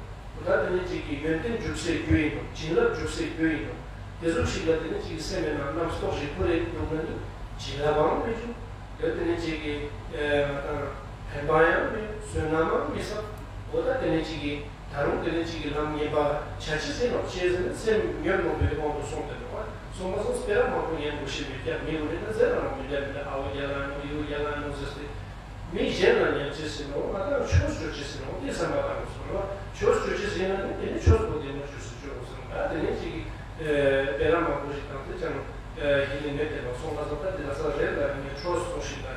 ད་དེ་ནས་ཅིག་གི་ཡོན་ཏན་འཇུག་སའི་རྒྱུ་ཡིན་ནོག་བྱིན་རླབས་འཇུག་སའི་རྒྱུ་ཡིན་ནོག་དེ་ཟུག་ཞིག་ལ་དེ་ནས་ཅིག་གི་སེམས་ཡིན་ན་རྣམ་རྟོག་ཞིག་ཁུར་རེ་འདུག་ན་ནི་བྱིན་རླབས་འང་མི་འཇུག་དེ་དེ་ནས་ཅིག་གི་ཨེ་ང་དང་ཕན་པ་ཡང་མེད་བསོད་ནམས་འང་མི་བསགས། འོ་ད་དེ་ནས་ཅིག་གི་ད་རུང་དེ་ནས་ཅིག་གི་ལམ་ངན་པ་ཆ་ཅི་ཟེར་ནོག་ཅི་ཟེར་ན་སེམས་ཉོན་མོངས་པའི་དབང་དུ་སོང་སྟེ་ནོག་པ། སོང་པ་སང་སྤེ་ར་མང་པོ་ཉན་དགོས་ཤེས་མེད་ཀྱང་མི་འོ་རེ་ན་ཟེར་ན་རང་མི་འདྲ་མི་འདྲ་ཨ་བོ་རྒྱ་ལ་ནོག་ཡུ་རྒྱ་ལ་ནོག་ཟེར་ཏེ། མི་གཞན་ལ་ཉན་ཅི་ཟེར་ནོག་ང་དང་ཆོས་ཅོ་ཅི་ཟེར་ནོག་དེ་བསམ་པ་བཏང་དགོས་སོང་རེད་བ། ཆོས་ཅོ་ཅི་ཟེར་ན་ནི་དེ་ནི་ཆོས་པོ་བདེ་མོ་ཅོ་ཟེར་ཅོ་དགོས་སོང་ད་དེ་ནས་ཅིག་གི་སྤེ་ར་མང་པོ་ཞིག་བཏང་སྟེ་ཅང་ཧི་ལི་མེད་དེ་ནོག་སོང་པ་སང་ད་དེ་ལ་ས་རེད་ལ་ངས་ཆོས་སོང་ཞིག་ལ་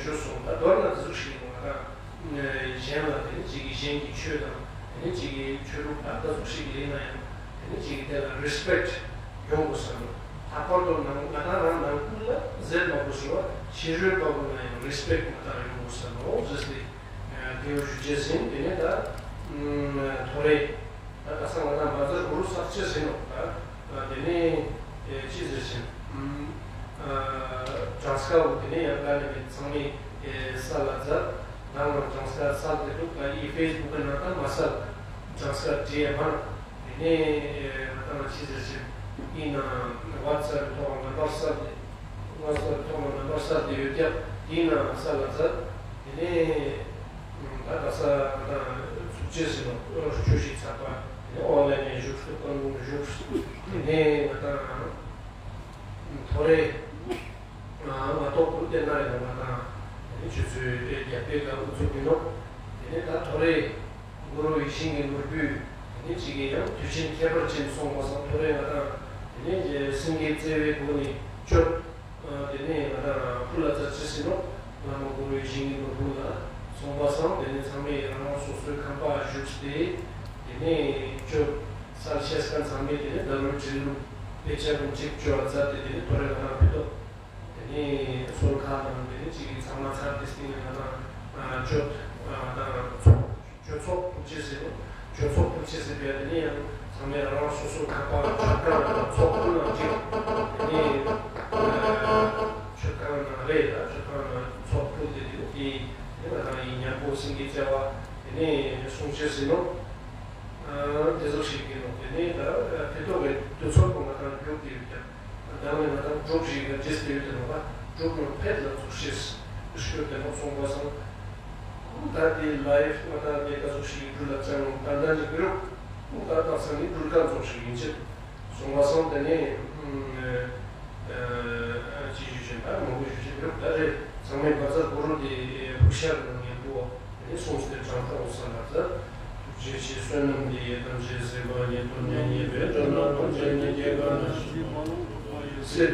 ཞུ་སོང་ད་མདོར་ན་དེ་ཟུག་ཞིག་ཡིན་ནོག་ང་དང་། གཞན་ལ་དེ་ནི་ཅིག་གི་གཞན་གྱི་ཆོས་དང་དེ་ནི་ཅིག་གི་ཆོས་ལུགས་དང་ག་ཟུག་ཞིག་ལས་ན་ཡང་དེ་ནི་ཅིག་གི་དེ་ལ་རི་སི་པེག་ཡོང་དགོས་ས་ནོག་ལྷག་པར་དུ་ནང་ང་དང་རང་ནང་ཁུལ་ལ་ཟེར་མ་དགོས་ཞུ་བ་ཕྱི་རོལ་པ་ཀུན་ལ་ཡང་རི་སི་པེག་ང་དང་ཡོང་དགོས་ས་ནོག་ཟེར་ཏེ་དེ་བོ་ཞུ་ཅེས་ཡིན། དེ་ནས་ད་ཐོ་རེ། ད་ཁ་སང་ང་དང་མ་ཟེར་གུ་རུ་སག་ཅེས་ཡིན་ནོག་ད་དེ་ནས་ཅི་ཟེར་ཞིང་གྲངས་ཀ་བོ་དེ་ནས་ཡང་ཀ་ནས་མེད་ཚང་མས་སལ་ལ་མཛད། ནང་ལ་གྲངས་ཀ་སལ་ཏེ་འདུག་ད་ཡི་ཕེ་སི་བུག་གི་ནང་ད་མ་སལ། གྲངས་ཀ་བྲིས་ཡ་མ་ནོག་དེ་ནས་ང་དང་ཅི་ཟེར་ཞིང་ཡིན་ན་ཝ་ཊི་སེབ་ཐོག་ནམ་བར་སལ་ཏེ་ཝ་ཊི་སེབ་ཐོག་ནམ་བར་སལ་ཏེ་ཡོད་ཀྱག་དེ་ན་སལ་ལ་མཛད། དེ་ནས། ད་ད་ས་ང་དང་ཚུགས་ཆེ་ཟེར་ནོ་ཆུ་ཤིག་ཚགས་པ་དེ་ནས་ཨོན་ལན་ནས་བཞུགས་སུ་ཀོན་བཞུགས་དེ་ནས་ང་དང་ཐོ་རེ་ང་ཏོག་ཀུན་ཏེ་ན་ཡང་ང་དང་དེ་ནས་ཆུ་ཚོད་རྒྱབ་པའི་ཀ་ཨུ་ཚུགས་ཡིན་ནོ། དེ་ནས་ད་ཐོ་རེ་གུ་རུ་ཡིད་བཞིན་གྱི་ནོར་བུ་དེ་ནས་ཅིག་གི་ཡང་དུས་ཆེན་ཁྱད་པར་ཅན་སོང་བ་སང་ཐོ་རེ་ང་དང་དེ་ནས་སེང་གེ་རྩེ་བའི་སྒོ་ནས་བཅོ། དེ་ནས་ང་དང་ཕུལ་ལ་ཙ་ཅི་ཟེར་ནོ། བླ་མ་གུ་རུ་ཡིད་བཞིན་གྱི་ནོར་བུ་ལ་སོང་བ་སང་དེ་ནས་ཚང་མས་རང་རང་སོ་སོའི་ཁང་པ་བཞུགས་ཏེ་དེ་ནས་བཅོ། སལ་ཤེས་ཁན་ཚང་མས་དེ་ནས་ད་རུང་བྲིས་ལུགས་དཔེ་ཆ་ཀུན་ཅིག་བཅོ་བ་མཛད་དེ་དེ་ནས་ཐོ་རེ་ང་དང་ཕེ་ཏོ། དེ་ནས་སོལ་ཁ་དང་དེ་ནས་ཅིག་གི་ཚང་མ་ཚར་ཏེ་སྟེང་ནས་ང་དང་བཅོ། ང་དང་ཚོགས། ཆོས་ཚོགས་ཕུལ་ཅེས་ཟེར་ནོ། ཆོས་ཚོགས་ཕུལ་ཅེས་ཟེར་བས་དེ་ནས་ཡང་ཚང་མས་རང་རང་སོ་སོ་ཁང་པ་མཆོད་ཁང་ནང་ཚོགས་ཕུལ་ནང་ཅིག་དེ་ནས་མཆོད་ཁང་ནང་རེད་ད་མཆོད་ཁང་ནང་ཚོགས་ཕུལ་ཏེ་དེ་ནས་དེ་ནས་ང་དང་ཡིན་མཉམ་པོ་སེང་གེ་རྩེ་བ་དེ་ནས་གསུང་ཅེས་ཟེར་ནོ། དེ་ཟུག་ཞིག་ཡིན་ནོ། དེ་ནས་ད་དེ་ཐོག་གི་དུས་ཚོད་པོ་ང་དང་རྒྱུགས་ཏེ་ཡོད་ཀྱང་། ད་ནི་ང་དང་གྲོགས་ཤིག་གི་རྗེས་དེ་ཡོད་དེ་ནོ་ལ་གྲོགས་ནང་ཕེད་ལ་ཚུགས་ཤེས་ཤོད་དེ་ནོ་སོང་བ་སང་། ད་དེ་ལའིབ་ང་དང་དེ་ག་ཚོད་ཞིག་འགྲུལ་ལ་ཅང་ད་ལྟ་ནི་མི་རུག་ད་དག་ས་ནི་འགྲུལ་ཁན་ཚོགས་ཤིག་ཡིན་ཕྱིར་སོང་བ་སང་དེ་ནས་ཅི་ཞུ་ཞིན་ད་མང་པོ་ཞུ་ཞིན་མི་རུག་ད་རེ་ཚང་མས་བཛྲ་གུ་རུ་དེ་ཕུག་ཤར་ནང་ཡིན་པོ། དེ་ནས་གསུངས་ཏེ་བྱང་ཐང་འོད་གསལ་ལ་ཟེར། ཐུགས་རྗེ་ཆེ། བསོད་ནམས་འདི་ཡིས་ཐམས་ཅད་གཟིགས་པ་ཉིད། ཐོབ་ནས་ཉེས་པའི་དགྲ་རྣམས་ཕམ་བྱས་ནས། སྐྱེ་རྒ་ན་འཆིའི་རྦ་ཀློང་འཁྲུགས་པ་ཡི། སྲིད་པའི་